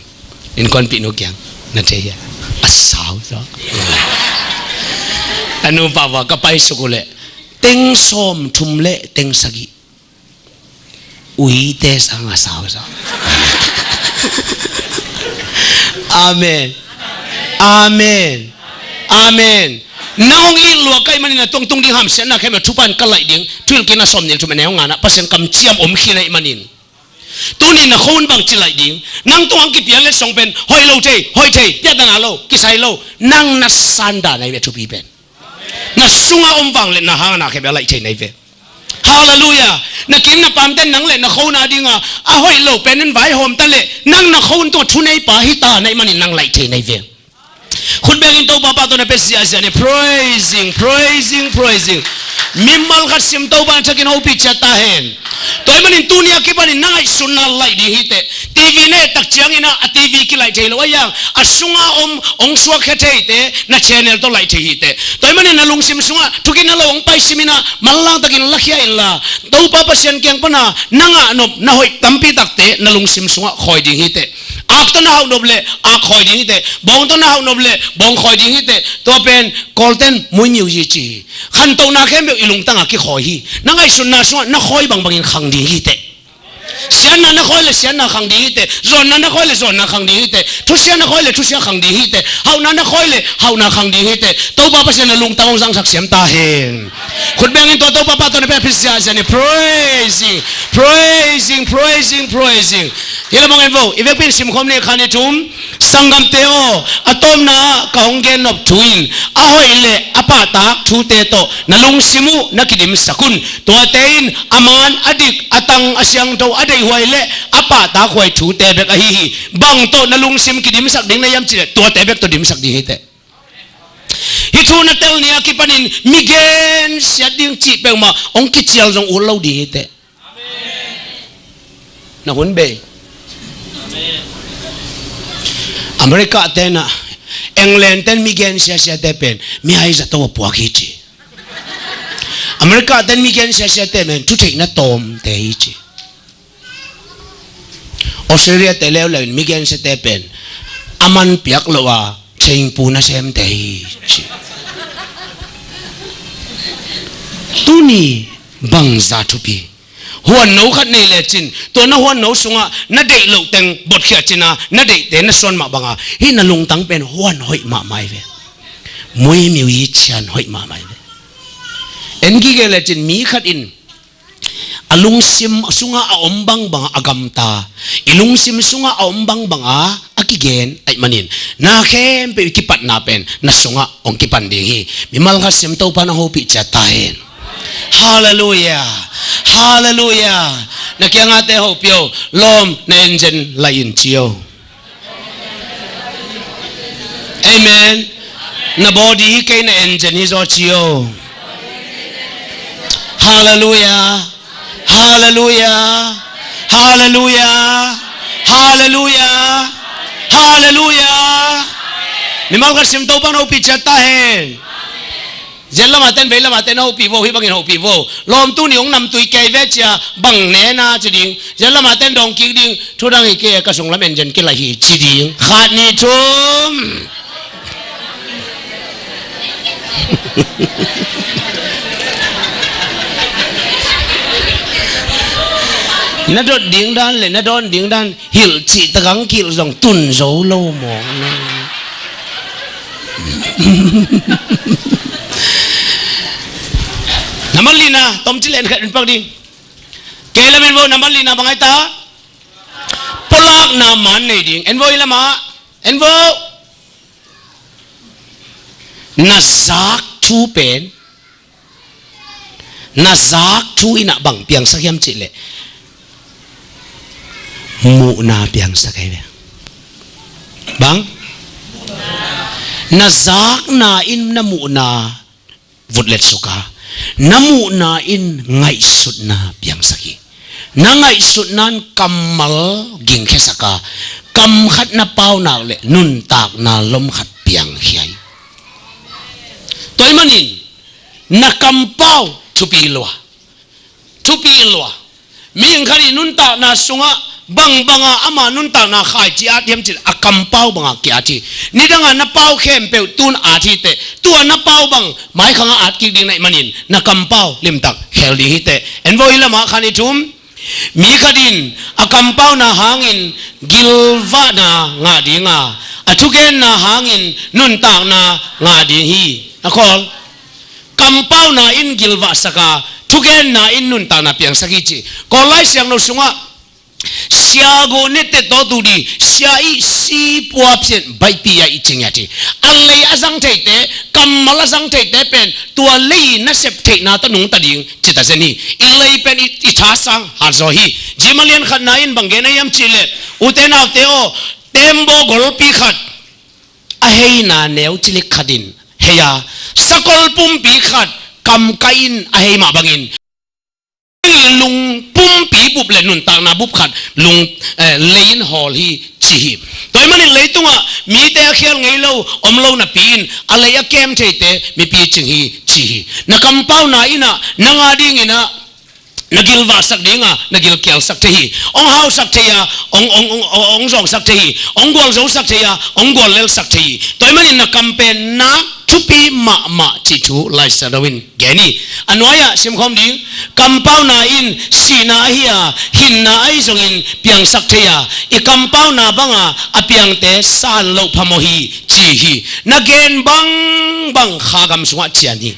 Innkuanpih nu kiang na thei hia? A sau zaw. A nupa vua ka paisuk uh leh teng sawm thum le teng sagih uite sangah sau zaw. Amen. Amen. Amen. Nang hong it lua ka hih manin a tungtung ding hamsiatna khempeuh thupha in ka laih ding. Thuhilhkikna sawmnih le thum a neu nganah Pasian kamciam om khin ahih manin tuni na khua un bangci laih ding. Nang tungah hong kipia letsong pen hoih lo thei, hoih thei, piatana lo, kisai lo. Nang na sandan ahi ve, thupi pen na sungah om vangleh na hangah na khempeuh a laih thei na hi ve. Halleluiah. Na kiim na paamte nang le na khua un a dinga a hoih lo pen in vaihawm ta leh nang na khua un tungah thuneipa hi ta na hih manin nang laih thei na hi ve. Khut bengin Topa pahtawi na pia ziahziah ni. Praising, praising, praising. Mimal khat sim Topa na thakin hopih ciat ta hen. Tua hih manin tuni a kipanin na ngaihsutna laih ding hi teh. TV na et tak ciangin ah a TV kilaih thei lo a, a sungah om hong suakkhia theite na channel tawh laih thei hi teh. Tua ahih manin na lungsim sungah thugin na lo hong pai simin ah manlang takin lakhia inla, Topa Pasian kiang pana na ngah nop na hoih tampi takte na lungsim sungah khawi ding hi teh. Ak tawh na hauh nop leh ak khawi ding hi teh. Bawng tawh na hauh nop leh bawng khawi ding hi teh. Tua pen Kawlten muimiu hi ci hi. Khantohna khempeuh i lungtangah kikhawi hi. Na ngaihsutna sungah na khawi bangbangin khang ding hi teh. Siatna na khawi leh siatna khang ding hi teh. Zawnna na khawi leh zawnna khang ding hi teh. Thusia na khawi leh thusia khang ding hi teh. Hauhna na khawi leh hauhna khang ding hi teh. Topa Pasian na lungtang hong zangsak siam ta hen. Khut bengin tua Topa pa tawh na pia phi siasia ni. Praising, praising, praising, praising. Hi lam hong en vo. I vekpi in simkhawm ni, khan ni thum. Sanggamte aw, a tawpna ah ka hong gen nop thu in a hoih leh a pahtak thute tawh na lungsim uh na kidimsak un. Tuate in a man, a dik, a tang, a siangtho, a deihhuai leh a pahtakhuai thute bek ahi hi. Bang tawh na lungsim kidimsak ding na hiam cih leh tuate bek tawh dimsak ding hi teh. Hih thu na tel ni a kipanin mi gensiat ding cih peuhmah hong kicial zong ut lo ding hi teh. Na hun bei. America ten ah, England ten mi gensiasiate pen mi hai zato a puak hi ci. America ten mi gensiasiate pen thutheihna tawmte hi ci. Australia te leuleu in mi gensiate pen a man piak lo a thingpu nasemte hi ci. Tuni bangza thupi. Huanno khat nei lecin tua na huanno sungah na deih loh teng botkhia cina na deihte na suan mah banga hih na lungtang pen huan hoih mahmah hi ve. Muimiu hi cian hoih mahmah hi ve. En gige lecin mi khat in a lungsim sungah a om bangbanga a gamta, i lungsim sungah a om bangbanga a kigen ahih manin na khempeuh i kipatna pen na sungah hong kipan ding hi. Mimal khat sim Topa na hopih ciat ta hen. Halleluia. Halleluia. Na kiangate hopih o, lawm na engine laih in ci o. Amen. Na body hi kei, na engine hi zaw ci o. Halleluia. Halleluia. Halleluia. Halleluia. Halleluia. Mimal khat sim Topa na hopih ciat ta hen. Zen lamah ten, vei lamah ten hopih vo, hih bangin hopih vo. Lawm tuni hong namtui kei ve cia bang nena ci ding. Zen lamah ten dawng kik ding, thudang hi kei ka sunglam engine kilaih hi ci ding. Khat ni thum. Na dot ding dan le na dawn ding dan hilh cih tak ang kilh zong tun zo lo mawk na. Nambat lina tom ci len khat in pak ding. Kei lamin vo nambat lina bang ai ta. Pulakna man nei ding. En vo i lama. En vo. Na zak thu pen, na zak thu in ah bang piangsak hiam cih leh muhna piangsak ahi ve. Bang? Na zakna in na muhna vut letsuk a, na muhna in ngaihsutna piangsak hi. Na ngaihsutna in kammal gingkhiasak a, kam khat na pau nak leh nuntakna lom khat piangkhia hi. Tua ahih manin na kampau thupi lua. Thupi lua. Mihing khat i nuntakna sungah bangbanga ama nuntakna khaici at hiam cih leh a kampau banga ki-at hi. Nidanga na pau khempeuh tun at hi teh, tua na pau bang maikhangah at kik ding na hih manin na kampau limtak khel ding hi teh. En vo i lamah khan i thum. Mi khat in a kampauna hangin gilvahna ngah dinga, a thugenna hangin nuntakna ngah ding hi. Na khawl? Kampauna in gilvahsak a, thugenna in nuntakna piangsak hi ci. Kawl Lai Siangtho sungah sia go ne te to tu di, sia i si pua pian baih pi a i cing ya ci. A lei a zang theite, kammal a zang theite pen tua lei nasep theihna tawh nungta ding ci ta zen hi. I lei pen i, i thasang hat zaw hi. Jim a lian khatna in bang gen a hiam cih leh, ute naute aw, tembaw golpi khat a heina neu cilik khat in hei a, sakol pumpi khat kamkai in a hei mah bangin, lung pumpi bu le nuntakna bup khat lung, eh, lei in hawl hi ci hi. Tua ahih manin leitungah mite a khial ngei lo om lo napi-in a lei a kem theite mipi cing hi ci hi. Na kampauna in ah nang a dingin ah na gilvahsak ding a, na gilkialsak thei hi. Hong hausak thei a, hong, hong, hong, hong, hong zawngsak thei hi. Hong gualzosak thei a, hong guallelsak thei hi. Tua ahih manin na kam pen nak thupi mahmah cih thu Lai Siangtho in gen hi. A nuai-ah simkhawm ding, kampauna in sihna ahi a, hinna ahi zongin piangsak thei a, i kampauna banga a piangte san loh phamawh hi ci hi. Na gen bangbang kha gam sungah cian hi.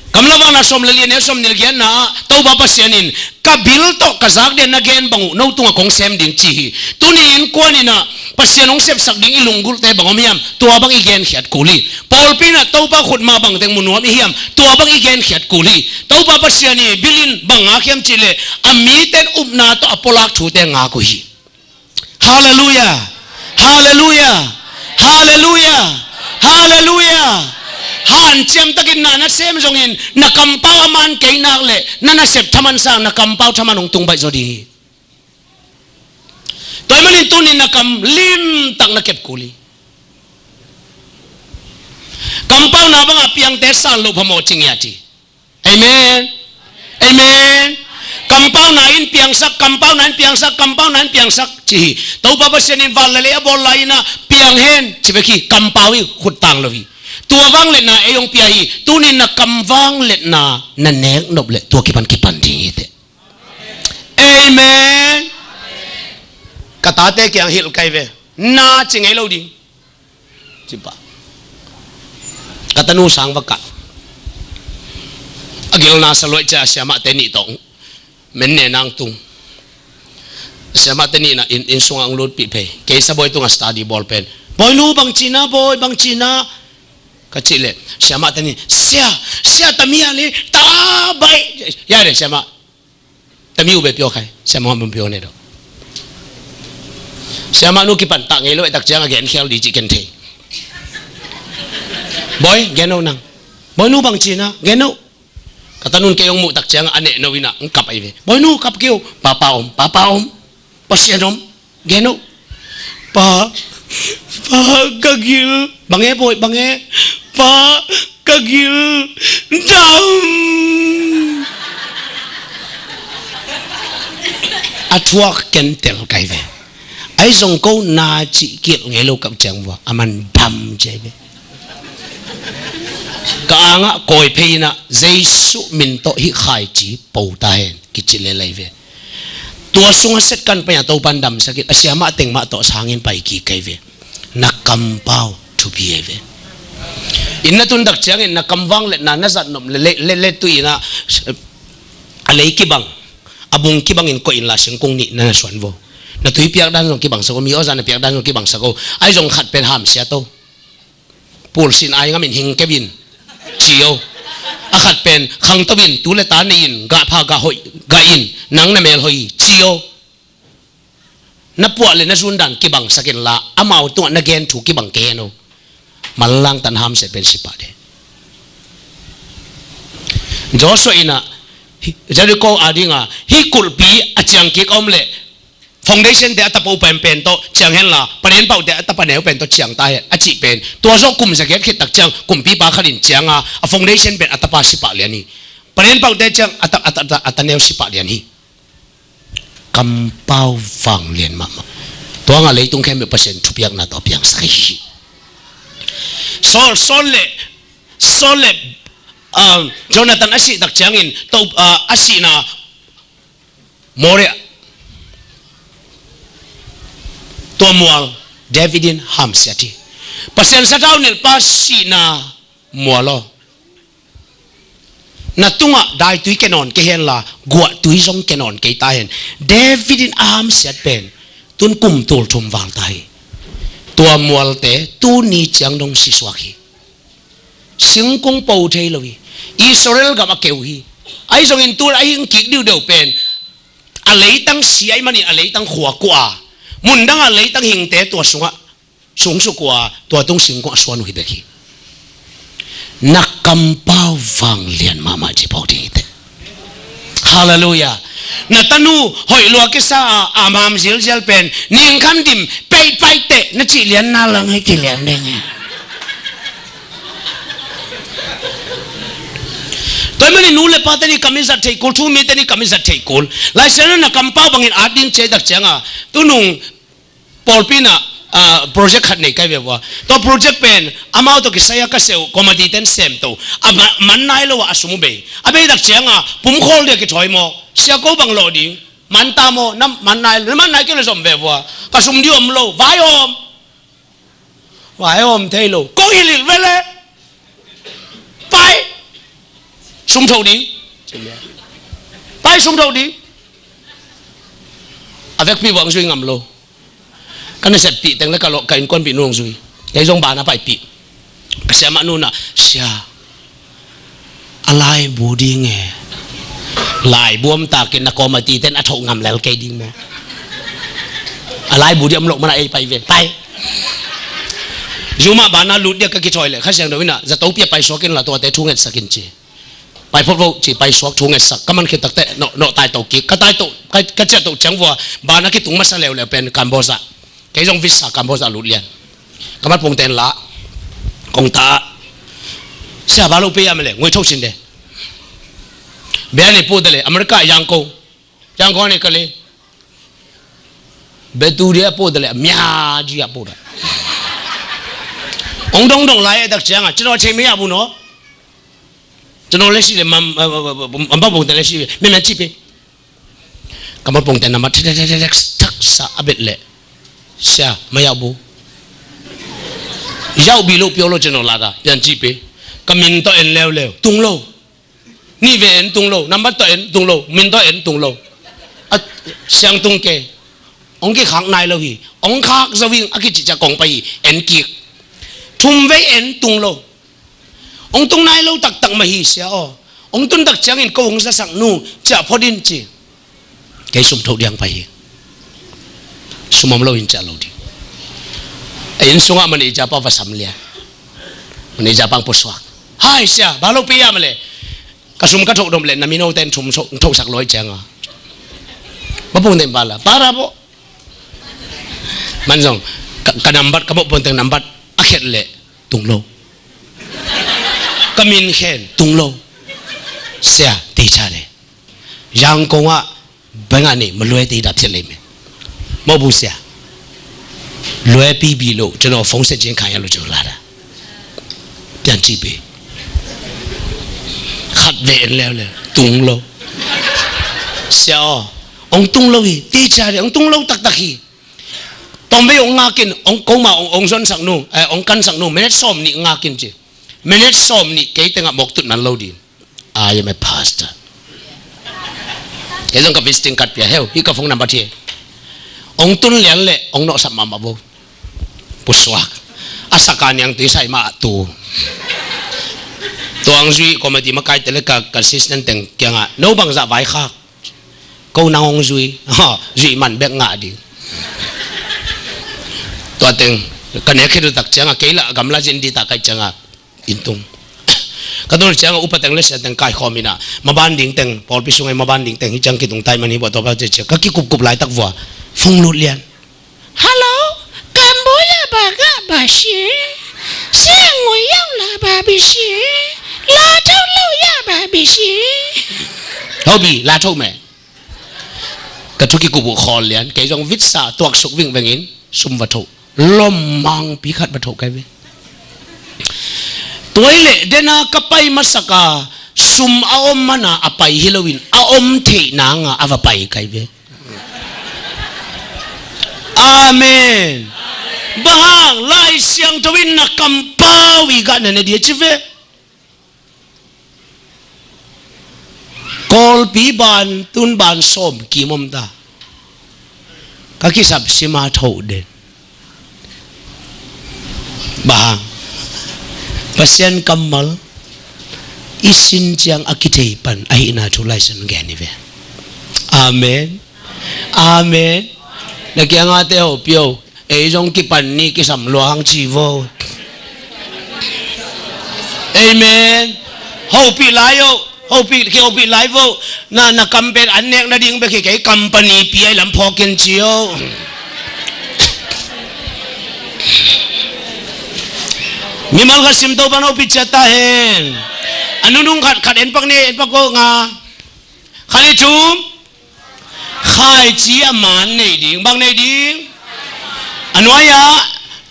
Kamlavana sawm le li a neu sawmnih le giatna ah Topa Pasian in ka bil tawh ka zak den na gen bang uh no tungah kong sem ding ci hi. Tuni innkuan in ah Pasian hong sepsak ding i lunggulhte bang om hiam, tua bang i genkhiat kul hi. Pawlpi in ah Topa khut mah bangteng mu nuam i hiam, tua bang i genkhiat kul hi. Topa Pasian i bil in bang ngak hiam cih leh a mite in upna tawh a pulak thute ngak uh hi. Halleluiah. Halleluiah. Halleluiah. Halleluiah. Hanciam takin na na sem zongin na kampau a man kei nak leh na nasep thaman sang na kampau thaman hong tung baih zaw ding hi. Tua ahih manin tuni in na kam limtak na kep kul hi. Kampauna banga piangte san loh phamawh ci ngiat hi. Amen. Amen. Kampauna in piangsak, kampauna in piangsak, kampauna in piangsak ci hi. Topa Pasian in van le lei a bawl lai in ah piang hen ci bek hi. Kampau hi, khut tang lo hi. Tua vangliatna ei hong pia hi. Tuni in na kam vangliatna na nek nop leh tua kipan kipan ding hi teh. Amen. Ka tate kiang hilh ka hi ve. Na ci ngei lo ding. Ci pah. Ka tanu sang va kah. A gilna sa luaih ciang a siamahte nih tawh men ne nang tung. A siamahte nih in ah inn, inn sungah hong lutpih phei. Kei sa bawi tungah study bawl pen. Bawinu, bang ci na, bawi, bang ci na. Ka cih leh siamahte nih, sia, sia, tami a le, ta baih. Ya de siamah. Tami uh be pio khai, siamah bang pio ne do. Siamah nu kipan tah ngei lo, eh, tak ciang a gen khial di cih ken thei. Bawi, gen o nang. Bawinu, bang ci na, gen o. Ka tanun kei hong muh tak ciang a neh no in ah hong kap ahi ve. Bawinu, kap kei o. Papa om, papa om. Pasian om. Gen o. Pa, pa, ka gil. Bang e bawi, bang e. Pa, ka gil dam. A thuak kentel ka hi ve. Ahi zong ko na cih kilh ngei lo kap ciang vua a man dam ci ahi ve. Ka angah kawi phei in ah Jesu min tawh hih khaici po ta hen kici lel ahi ve. Tua sungah setkan pai a Topan damsak in a siamah teng mah tawh sangin pai kik ahi ve. Na kampau thupi ahi ve. Inn na tun tak ciangin na kam vangliatna na zat nop le, le, le, le tui in ah a lei kibang, a bung kibangin koih inla singkung nih na na suan vo. Na tui piak dan zong kibangsak o, mi awzan na piak dan zong kibangsak o. Ahi zong khat pen hamsia to. Pulsin ai ngamin hing kevin ci o. A khat pen khangto in tu le ta nei in gah pha gah hoih gah in nang na mel hoih ci o. Na puah le na zun dan kibangsak inla amau tungah na gen thu kibang kei hen o. Manlang tan hamsia pen si pah de. Joshua in ah Jericho a dinga hih kulhpi a ciang kik a om leh foundation te a tapa uh penpen tawh ciang henla, panenpauh te a tapa neu pen tawh ciang ta hen a cih pen. Tua zawh kum zagiat khit tak ciang kumpipa khat in cianga a foundation pen a tapa si pah lian hi. Panenpauh te ciang a ta, a ta, a ta, a ta neu si pah lian hi. Kampau vanglian mahmah. Tua ngah leitung khempeuh Pasian thupiakna tawh a piangsak ahi hi. Saul, Saul le, Saul le, um, Jonathan a sih tak ciangin to, uh, a sihna Moriah tua mual David in hamsiat hi. Pasian sathau nilhpa sihna mual aw. Na tungah daitui kenawn kei henla guahtui zong kenawn kei ta hen. David in a hamsiat pen tun kum tul thum val ta hi. Tua mualte tuni ciang dong sisuak hi. Singkung po thei lo hi. Israel gam a keu hi. Ahi zongin tul a hing kik diudeu pen a leitang si ahi manin a leitang khua kuah a, mundang a leitang hingte tua sungah sungsuk uh a tua tung singkung a suan uh hi bek hi. Na kampau vanglian mahmah ci pau ding hi teh. Halleluiah. Na tanu hoih lua kisa a, a mam zialzial pen ningkhan dim peih paih teh na cih lian na lang hei kilian ding hi. Tua ahih manin nu le pate nih kam i zat theih kul, thu mite nih kam i zat theih kul. Lai Siangtho in na kampau bangin at ding ci a, tak ciangin tunung pawlpi in ah, ah, project khat nei ka hi ve vua. Tua project pen amau tawh kisai a ka seh uh committee ten sem to. A ma-, man nai lo a, a sum uh bei. A bei tak ciangin pumkhawl ding a kithawi maw. Sia, ko bang lawh ding? Man ta maw, na man nai lo, na man nai kei leh zom ve vua. Ka sum ding om lo, vai om. Vai om thei lo. Ko hilhhilh ve leh. Pai. Sum tho ding. Pai, sum tho ding. A vekpi vang zui ngam lo. Ka nasep pih teng leh ka lawh, ka innkuanpihnu hong zui. Kei zong banah paipih. Ka siamahnu in ah, sia, a laibu ding e. Laibu om takin na committee ten a thoh ngam lel kei ding maw. A laibu ding om loh manin ei pai ve. Pai. Zumah banah lut ding a ka kithawi leh Kha Siangtho in ah, zato pi a paisuak inla tuate thu ngetsak in ci. Pai phot vo ci, paisuak, thu ngetsak. Ka man khit takteh nawh, nawh taito kik. Ka taito, ka, ka ciahtoh ciang vua, banah kitung masa leuleu pen Cambodia. Kei zong visa Cambodia lut lian. Ka mat pongten la. Kong ta. Sia, ba lo pe ya male, ngoi tho sin de. Bia ni po de le, America yang ko. Yang ko ni kali. Betu dia po de le, mya ji ya po da. Ong dong dong lai e, tak ciang a, cino che me ya bu no. Cino le si le mam, mam, mam, mam, pongten le si, me men ci pe. Ka mat pongten nambat thek thek thek thek thek sa a bet leh, sia, ma yauh bu. Yauh bi lo, pio lo, ceno lada pian ci pe. Ka min tawh en leuleu, tung lo. Nih ve en, tung lo. Nambat tawh en, tung lo. Min tawh en, tung lo. A siang tung ke. Ong kikhak nai lo hi. Ong khak zo ing a kici ciang kong pai hi. En kik. Thum vei en, tung lo. Ong tung nai lo taktak mah hi, sia aw. Ong tun tak ciangin ko hong zasak nung, ciah phot in ci. Kei sum tho ding pai hi. Sum om lo in ciah lo ding. A inn sungah manager pa va sam lian. Manager pa hong pusuak. Hai sia, ba lo pe ya male. Ka sum ka tho dom le, na mino ten sum tho, thosak lo hi ciang a. Ba pung den ba la. Para bo. Man zong, ka, ka nambat, ka mawh puanteng nambat a khiat leh tung lo. Ka min khen tung lo. Sia, tei cha le. Yang kong ah, bang ah ni, ma lue tei dap thiat lei me. Mawh bu sia. Lue pi bi lo, ceno phone set jeng kha ya lo ceno lada. Pian ci pe. Khat ve en leuleu. Tung lo. Sia aw. Ong tung lo hi. Tei cha le. Ong tung lo taktak hi. Tom vei ong ngak in. Ong koma ong, ong zon sak nu. Eh, ong kan sak nu. Minute sawm nih ngak in ci. Minute sawm nih kei tengah mawk tut man lo ding. I am a pastor. Kei zong ka visiting card pia heu. Hi ka phone number thie. Ong tun lian le. Ong nawhsap mahmah vo. Pusuak. A saka niang tui sai mah tu. Tuang zui committee makai tele ka, ka assistant teng kiangah. No bangzah vaikhak. Ko nang ong zui. Ha, zui man bek ngah ding. Tua teng. Ka nek khit uh tak ciangah. Kei lah gamla zin di tak kai ciangah. Inn tung. Ka tul ciangah upa teng le sia teng kaikhawm inah. Maban ding teng. Pawlpi sungah maban ding teng. Hi ciang kitung tai man hi buah tua pa cia cia. Ka kikupkup laitak vua. Phone lut lian. Hello, Cambodia ba gah ba si, siang ngui yau la ba bi si, la thau lau ya ba bi si. Hau bi, la thau me. Ka thu kikup uh khawl lian, kei zong vitsa tuaksuk vingvengin, sum va thau. Lom mang pi khat va thau kai ve. Tuai leh dena ka pai masaka, sum a om mana a pai hi loin, a om theih nanga a va pai kai ve. Amen. Bang hang Lai Siangtho in na kampau i gah na ne dia ci ve. Kawlpi ban tun ban sawm kim om ta. Ka kisap sima tho den. Bang hang Pasian kammal i sin ciang a kithei pan ahihna thu Lai Siangtho in gen hi ve. Amen. Amen. Na kiangah te ho pio. Ei zong kipan ni kisam lua hang ci vo. Amen. Hopih lai oh. Hopih, kihopih lai vo. Na, na kam pen an nek nading bek hi kei, company pi ai lam phawk in ci o. Mimal khat sim Topa'n hopih ciat ta hen. A nunung khat, khat en pak ni, en pak ko nga. Khat ni thum. Khaici a man nei ding, bang nei ding? A nuai-ah,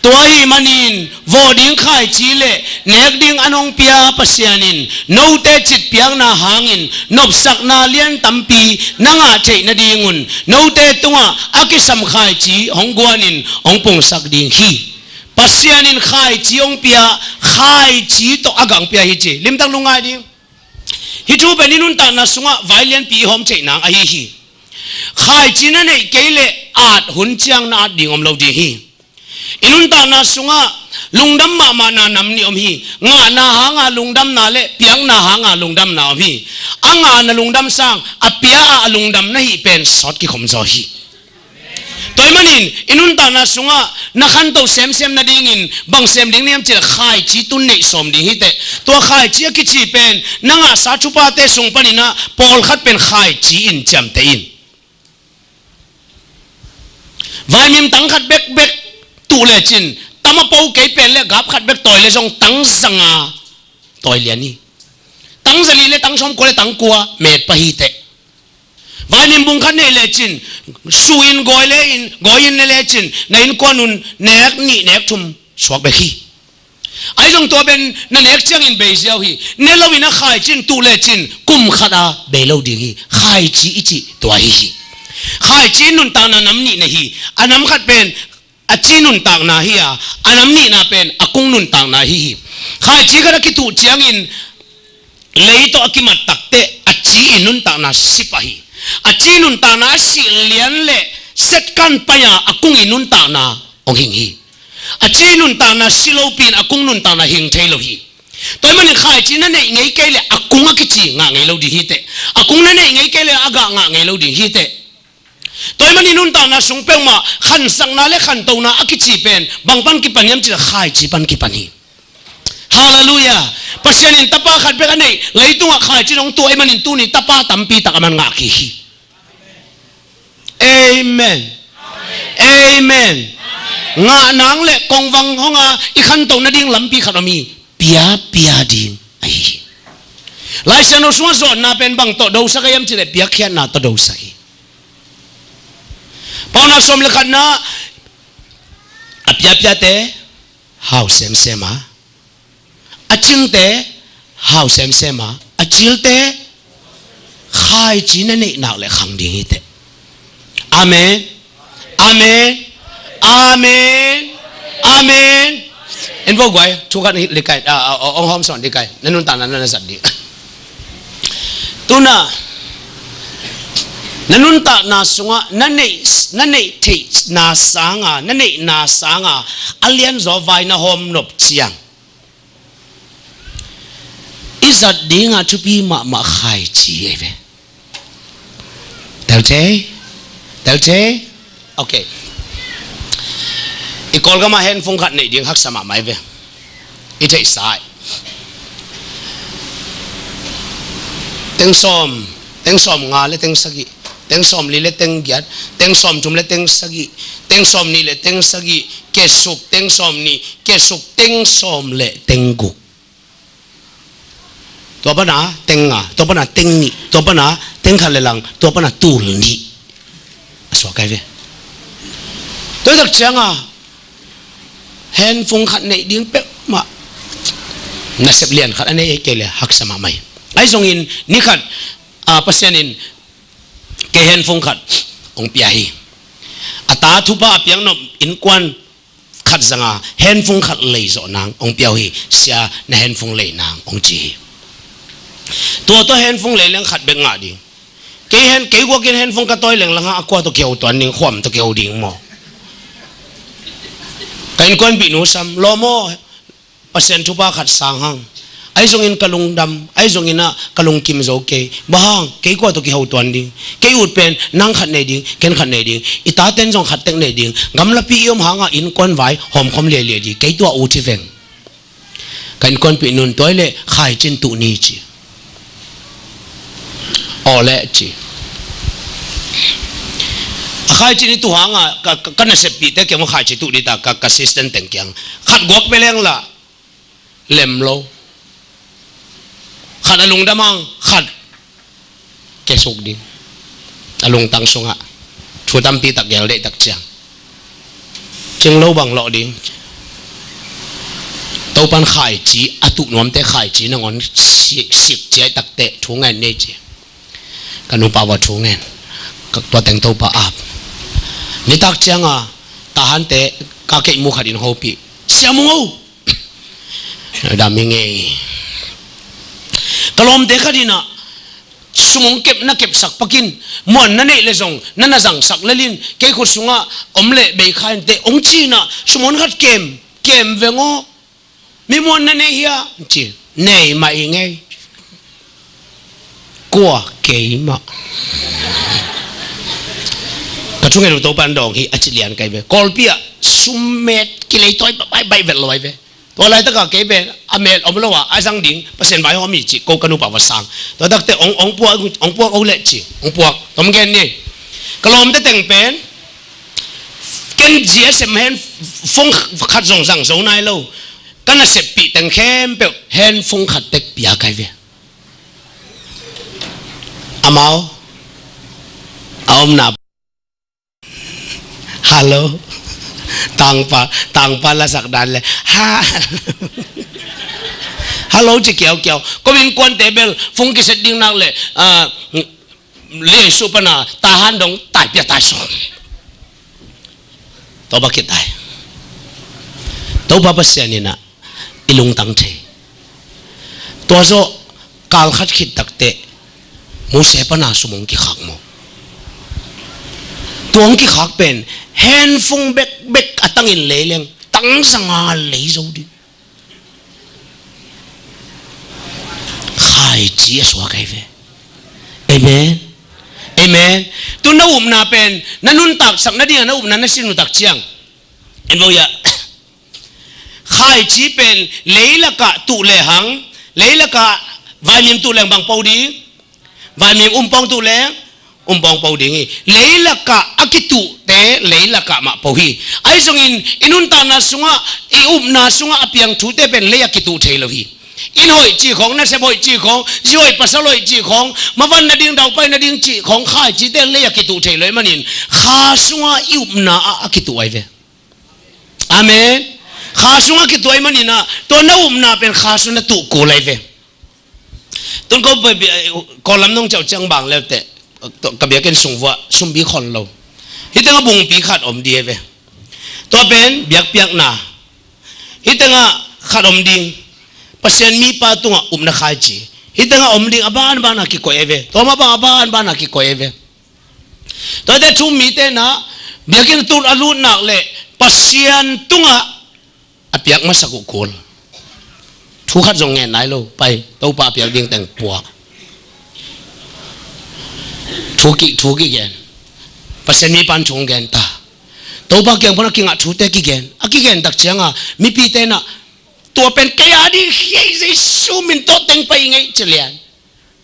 tua ahih manin vawh ding khaici le nek ding an hong pia Pasian in note citpiakna hangin nopsakna lian tampi na ngah theih nadingun note tungah a kisam khaici hong guanin hong pungsak ding hi. Pasian in khaici hong pia, khaici tawh a gang pia hi ci. Limtak lungngai ding. Hih thu pen i nuntakna sungah vai lianpi i hawm theih nang ahi hi. Khaici na neih kei leh at hun ciang na at ding om lo ding hi. I nuntakna sungah lungdam mahmahna nam nih om hi. Ngahna hanga lungdamna le piakna hanga lungdamna om hi. A ngah a na lungdam sang a pia a a lungdam na hih pen sawt kikhom zaw hi. Tua ahih manin i nuntakna sungah na khanto semsem nadingin bang sem ding na hiam cih leh khaici tun neih sawm ding hi teh. Tua khaici a kici pen na ngahsa thuphate sung paninah pawlkhat pen khaici in ciamteh in. Vaimim tang khat bekbek tuh lecin tam a po kei pen le gap khat bek tawi le zong tang zanga tawi lian hi. Tang zali le tang sawmkua le tang kua met pah hi teh. Vaimim bung khat nei lecin, su in gawi le in, gawi in ne lecin, na innkuan un nek nih nek thum suak bek hi. Ahi zong tua pen na nek ciangin bei ziau hi. Ne loin a khaici in tuh lecin kum khat a bei lo ding hi. Khaici i cih tua hi hi. Khaici in nuntakna nam nih na hi. A nam khat pen a ci nuntakna hi a, a nam nihna pen a kung nuntakna hi hi. Khaici khat a kituh ciangin lei tawh a kimat takteh a ci i nuntakna si pah hi. A ci nuntakna a sih lian le setkan pai-a a kung i nuntakna hong hing hi. A ci i nuntakna si lopi in a kung nuntakna hing thei lo hi. Tua ahih manin khaici na neih ngei kei le a kung a kici ngah ngei lo ding hi teh. A kung na neih ngei kei le a gah ngah ngei lo ding hi teh. Tua ahih manin nuntakna sung peuhmah khansakna le khantona a kici pen bang pan kipan hiam cih leh khaici pan kipan hi. Halleluiah. Pasian in tapa khat bek a neih leitungah khaici in hong tuah ahih manin tuni tapa tampi tak a man ngah kik hi. Amen. Amen. Ngah nang le kongvang hong a i khanto nading lampi khat om hi. Pia, pia ding ahi hi. Lai Siangtho sungah zawnna pen bang tawh dosak a hiam cih leh piakkhiatna tawh dosak hi. Paunak sawm le khatna, a piapiate hau semsem a, a cingte hau semsem a, a cilte khaici na neih nak le khang ding hi teh. Amen. Amen. Amen. Amen. En vo guai, thu khat hi likai, a, a, a, ong hawm sawn likai. Na nuntakna na na zat dih. Tuna na nuntakna sungah na neih, na neih theihna sanga, na neihna sanga a lianzaw vai na hawm nop ciang i zat dinga thupi mahmah khaici ei ve. Tel thei? Tel thei? Ok. I Kawlgama handphone khat neih ding haksa mahmah ei ve. I theihsa ai. Teng sawm, teng sawm nga le teng sagih, teng sawm li le teng giat, teng sawm thum le teng sagih, teng sawm nih le teng sagih, kesuk teng sawm nih, kesuk teng sawm le teng guk. Tua pana teng nga, tua pana teng nih, tua pana teng khat le lang, tua pana tul nih. A suak kai ve. Tua tak cianga handphone khat neih ding peuhmah nasep lian khat a nei ei kei le haksa mahmah hi. Ahi zongin ni khat, a, Pasian in kei handphone khat hong pia hi. A ta thupha a piaknop innkuan khat zanga handphone khat lei zawh nang hong pia uh hi. Sia, na handphone lei nang hong ci hi. Tua tawh handphone lei leng khat bek ngah ding. Kei hen, kei guakin handphone ka tawi leng langah a kua tawh kiho tuan ding, khuam tawh kiho ding maw? Ka innkuanpih nu sam, lawm aw, Pasian thupha khat sang hang. Ahi zongin ka lungdam, ahi zongin ah ka lungkim zo kei. Bang hang, kei kua tawh kiho tuan ding. Kei ut pen nang khat nei ding, ken khat nei ding. I taten zong khat tek nei ding. Gamlapi i om hangah innkuan vai hawmkhawm liailiai ding. Kei tua ut hi veng. Ka innkuanpih nun tua hi leh khaici in tuh ni ci. Aw leh ci. A khaici ni tuh hangah ka, ka, ka naseppihte kiang maw khaici tuh dita ka, ka assistant teng kiang. Khat guak pia leng lah lem lo. Khat a lungdam hang khat kesuk ding. A lungtang sungah thu tampi tak gel deih tak ciang. Cing lo bang lawh ding. Topan khaici a tuh nuamte khaici nangawn sik, sik ciai takteh thu ngen nei ci. Ka nupa va thu ngen. Ka tua teng Topa ap. Nitak cianga Tahante ka keih mu khat in hopih. Sia Mung o. Dam hi ngei. Ka lawmte khat inah sum hong kep, na kepsak pakin, muan na neih le zong na na zangsak lelin, kei khut sungah om leh bei kha inteh hong ci inah, sum hong khat kem, kem veng aw. Mi muan na nei hia? Ci, nei mah hi ngei. Kua? Kei mah. Ka thungen uh Topan dawng hi a ci lian kai ve. Kawlpi ah sum met kilei tawi baih baih vet lo ai ve. Tua laitakah kei pen a met om lo ah a zang ding Pasian vaihawm hi ci ko ka nupa va sang. Tua takte ong, ong puak, ong puak o leh ci, ong puak. Tom gen ni. Ka lawmte teng pen ken G S M hen phone khat zong zang zo nai lo. Ka naseppih teng khempeuh hen phone khat tek pia kai ve. Amau a omna Hello. Tangpa, tangpa lasak dan le ha. Hello ci kiaukiau. Ko innkuante bel phone kiset ding nak le, ah, Lian Su pana Tahan dong tai pia tai sawm. Topa kitai. Topa Pasian inah i lungtang thei. Tua zawh kal khat khit takteh Mose pana sum hong kikhak maw? Tua hong kikhak pen hen phone bekbek a tangin lei leng tang zanga lei zo ding. Khaici a suak ahi ve. Amen. Amen. Tu na upna pen na nuntaksak nading a na upna na sin uh tak ciang. En vo ya. Khaici pen leilakah tuh lehang, leilakah vaimim tuh leng bang po ding? Vaimim umpawng tuh leng umpawng po ding hi. Leilakah a kituhte leilakah mah po hi. Ahi zongin i nuntakna sungah, i upna sungah a piang thute pen lei a kituh thei lo hi. Inn hoih cih khawng, nasep hoih cih khawng, zi hoih pasal hoih cih khawng, mavan nading daupai nading cih khawng khaicite lei a kituh thei lo ahih manin kha sungah i upna ah a kituh ahi ve. Amen. Kha sungah kituh ahih manin ah tua na upna pen kha sungah na tuh kul ahi ve. Tun ko pai pi, eh, Kawllam nong ciauh ciang bang leuteh ka biakinn sung vuah sumbi khon lo. Hih tengah bungpi khat om ding ahi ve. Tua pen biakpiakna. Hih tengah khat om ding. Pasian mipa tungah upna khaici. Hih tengah om ding a banbana kikoih ahi ve. Tua mah bang a banbana kikoih ahi ve. Tuate thu mite na biakinn tun a lut nak le Pasian tungah a piak masak uh kul. Thu khat zong ngen nai lo, pai Topa a piak ding teng puak. Thu ki, thu kigen. Pasian mipan thu gen ta. Topa kiang pan a kingah thute kigen. A kigen tak cianga mipite na tua pen kei a ding hi ei, Jesu min tawh teng pai ngei ci lian.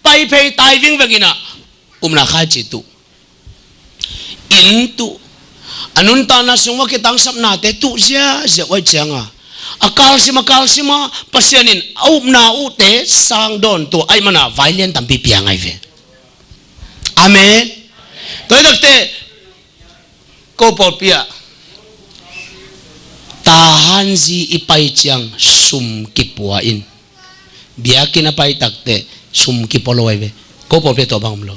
Pai phei tai vingveng inah upna khaici tuh. Inn tuh. A nuntakna sung va kitangsapnate tuh ziazia uh ahi cianga a kalsim a kalsima Pasian in a upna uhte sang dawn tuah ahih mana vailian tampi piang ahi ve. Amen. Tua hi takte ko pawlpi ah Tahan zi i pai ciang sum kipua in biakinn a pai takte sum kipua lo ahi ve. Ko pawlpi ah tua bang om lo.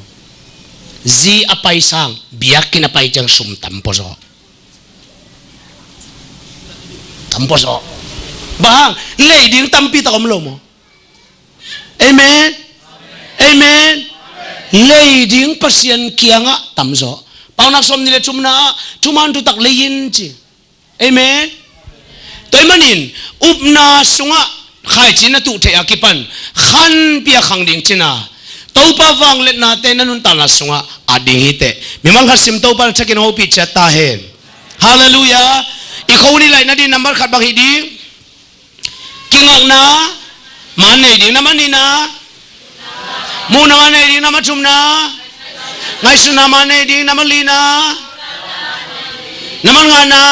Zi a pai sang biakinn a pai ciang sum tam pua zaw. Tam pua zaw. Bang hang lei ding tampi tak om lo maw? Amen. Amen. Lei ding Pasian kiangah tamzaw. Paunak sawm nih le thumna ah thuman thutak lei in ci. Amen. Tua ahih manin upna sungah khaici na tuh theih a kipan khanpi a khang ding cina Topa vangliatnate na nuntakna sungah at ding hi teh. Mimal khat sim Topa na thakin hopih ciat ta hen. Halleluiah. I kho nih laih nading nambat khat bang hi ding. Kingakna man nei ding na man hi na. Muhna mah nei ding, na mah thumna. Ngaihsutna mah nei ding, na mah lina. Na mah ngana.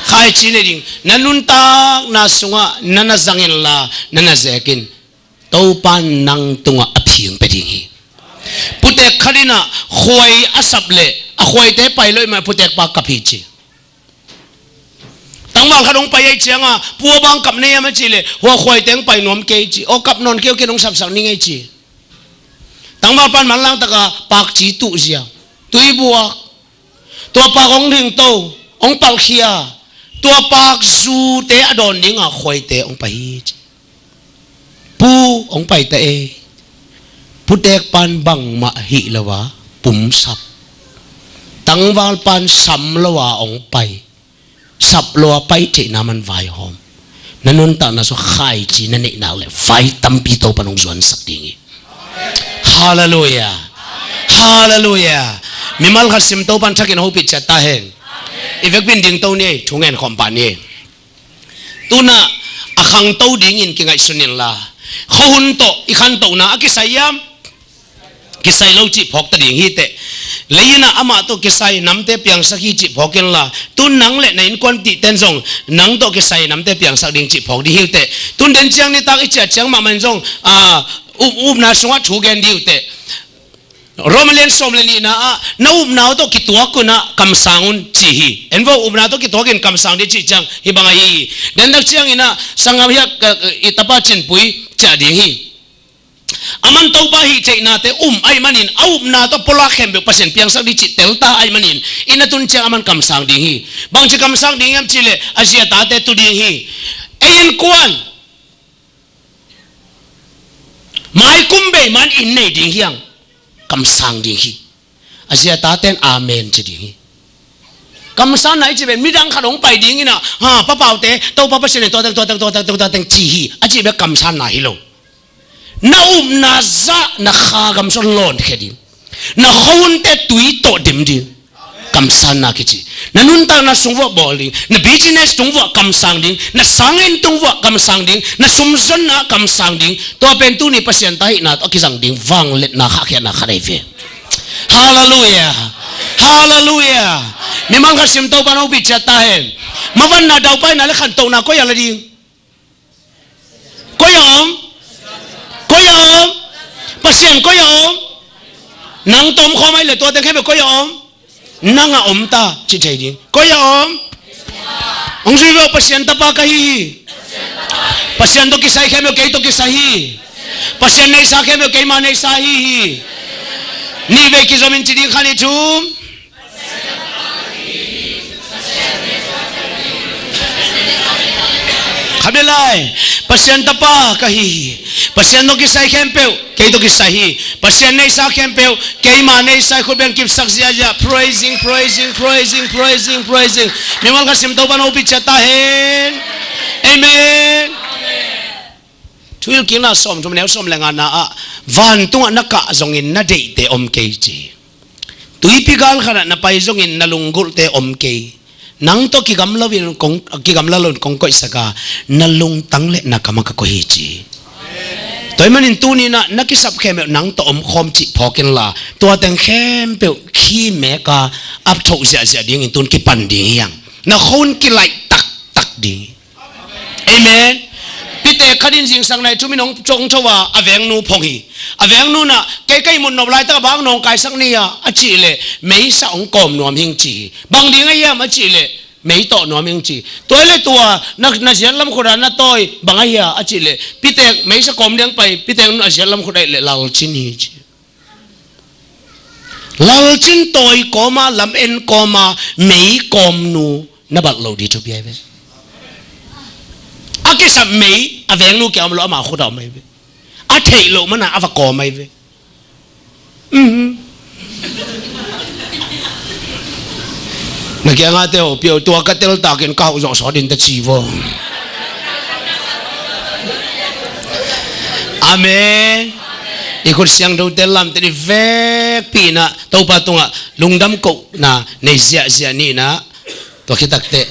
Khaici nei ding. Na nuntakna sungah na na zang inla, na na zek in. Topa nang tungah a phing pia ding hi. Putek khat in ah khuai a sap leh a khuaite pai lo ahih manin putek pa kap hi ci. Tangval khat hong pai ahih ciangin, "Pu aw, bang kap na hiam?" a cih leh, "Hua khuaite hong pai nuam kei," ci. "Aw, kap nawn kei aw, ken hong sapsak ning ei," ci. Tangval pan manlang takin pakci tuh zia, tui buak, tua pak hong hingto, hong palhkhia, tua pak zute a dawn dingin khuaite hong pai hi ci. "Pu, hong pai ta ei. Putek pan bangmah hih lo a pumsap. Tangval pan sam lo a hong pai. Sap lo a pai theihna man vaihawm. Na nuntakna sungah khaici na neih nak leh vai tampi Topan hong zuansak ding hi." Halleluiah. Halleluiah. Mimal khat sim, Topan thakin hopih ciat ta hen. I vekpi in dingto ni ei, thu ngen khawm pah ni ei. Tu-in ah a khangto dingin kingaihsun inla, khuahun tawh i khantohna a kisai hiam? Kisai lo cih phawk ta ding hi teh. Lei in ah amah tawh kisai namte piangsak hi cih phawk inla, tu-in nang leh na innkuanpihten zong nang tawh kisai namte piangsak ding cih phawk ding hi uh teh. Tu-in den ciang nitak i ciah ciang mahmah in zong, a, up, upna sungah thu gen ding uh teh. Rom a lian sawm le nihna ah, "Na upna uh tawh kituak un ah kamsang un," ci hi. En vo, upna tawh kituakin kamsang ding cih ciang hih bang ahi hi. Dentak ciangin ah sanggam hiah, eh, i tapa Cinpui ciah ding hi. Aman Topa hih theihnate um ahih manin, a upna tawh pulak khempeuh Pasian piangsak ding cih tel ta ahih manin, inn a tun ciang aman kamsang ding hi. Bangci kamsang ding hiam cih leh a zi a tate tu ding hi. Ei innkuan maikum bei man inn nei ding hi hang, kamsang ding hi. A zi a taten amen ci ding hi. Kamsanna i cih pen midang khat hong pai dingin ah, ha, papaute, Topa Pasian in tua teng, tua teng, tua teng, tua teng ci hi, a cih bek kamsanna hi lo. Na upna zah na kha gam sung lawnkhia ding. Na khuahunte tui tawh dim ding. Kamsanna kici. Na nuntakna sung vuah bawl ding. Na business tung vuah kamsang ding. Na sanginn tung vuah kamsang ding. Na sumzonna kamsang ding. Tua pen tuni Pasian ta hihna tawh a kizang ding vangliatna, khahkhiatna khat ahi ve. Halleluiah. Halleluiah. Mimal khat sim, Topan hopih ciat ta hen. Mavanna, daupaina leh khantohna koi ah la ding? Koi ah om? Koi ah om? Pasian koi ah om? Nang tawh om khawm ahih leh tua teng khempeuh koi ah om? Nang ah om ta, ci thei ding. Koi ah om? Hong zui ve aw, Pasian tapa ka hi hi. Pasian tawh kisai khempeuh kei tawh kisai hi. Pasian neihsa khempeuh keima neihsa hi hi. Nih vei kizomin ci ding, khat, nih, thum. Khat bek lai. Pasian tapa ka hi hi. Pasian tawh kisai khempeuh kei tawh kisai hi. Pasian neihsa khempeuh keima neihsa hi. Khut beng kipsak ziahziah. Praising, praising, praising, praising, praising. Mimal khat sim, Topan hopih ciat ta hen. Amen. Thuhilhkikna sawmthum, neu sawm le ngana ah, "Vantungah na kah zongin na deihte om kei," ci. "Tuipi gal khatah na pai zongin na lunggulhte om kei. Nang tawh kigamla loin kong, kigamla loin kong koihsak a, na lungtang leh na kam ah ka koih hi," ci. Tua ahih manin tuni-in ah na kisap khempeuh nang tawh omkhawm cih phawk inla, tua teng khempeuh khi mek a, ap thoh ziahziah dingin tu-in kipan ding hi hang. Na khuahun kilaih taktak ding hi. Amen. Pitek khat in zingsang nai thum in hong, hong tho a, a vengnu phong hi. A vengnu in ah, "Kei ka ihmut nop laitak ah bang nawngkaisak na hia?" a cih leh, "Meisa hong kawm nuam hing," ci hi. "Bang ding ahi hiam?" a cih leh, "Mei tawh nuam hing," ci. "Tua hi leh tua, na, na ziat lam khut ah na tawi bang ahi a?" a cih leh, "Pitek meisa kawm ding pai," Pitek nu in a ziat lam khut ah et leh lalcin hi, ci. Lalcin tawi kawm a, lamen kawm a, mei kawmnu na balh loh ding thupi ahi ve. A kisap mei a vengnu kiang om lo, ama khut ah om ahi ve. A theih loh man a, a va kawm ahi ve. Mhm. Na kiang a te ho pio, tua ka tel takin ka hauh zawh sawt in ta ci vo. Amen. I khut siangthote lamte i vekpi in ah Topa tungah lungdam kohna nei ziahziah ni in ah, tua khit tak teh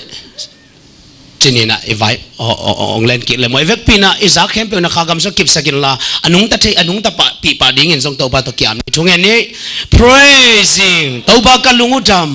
Ci-in ah i vai hong len kik le maw. I vekpi-in ah i zak khempeuh na Kha gam sung kipsak inla, a nungta thei, a nungta pih pah dingin zong Topa tawh kiam ni. Thungen ni. Praising. Topa ka lung uh dam.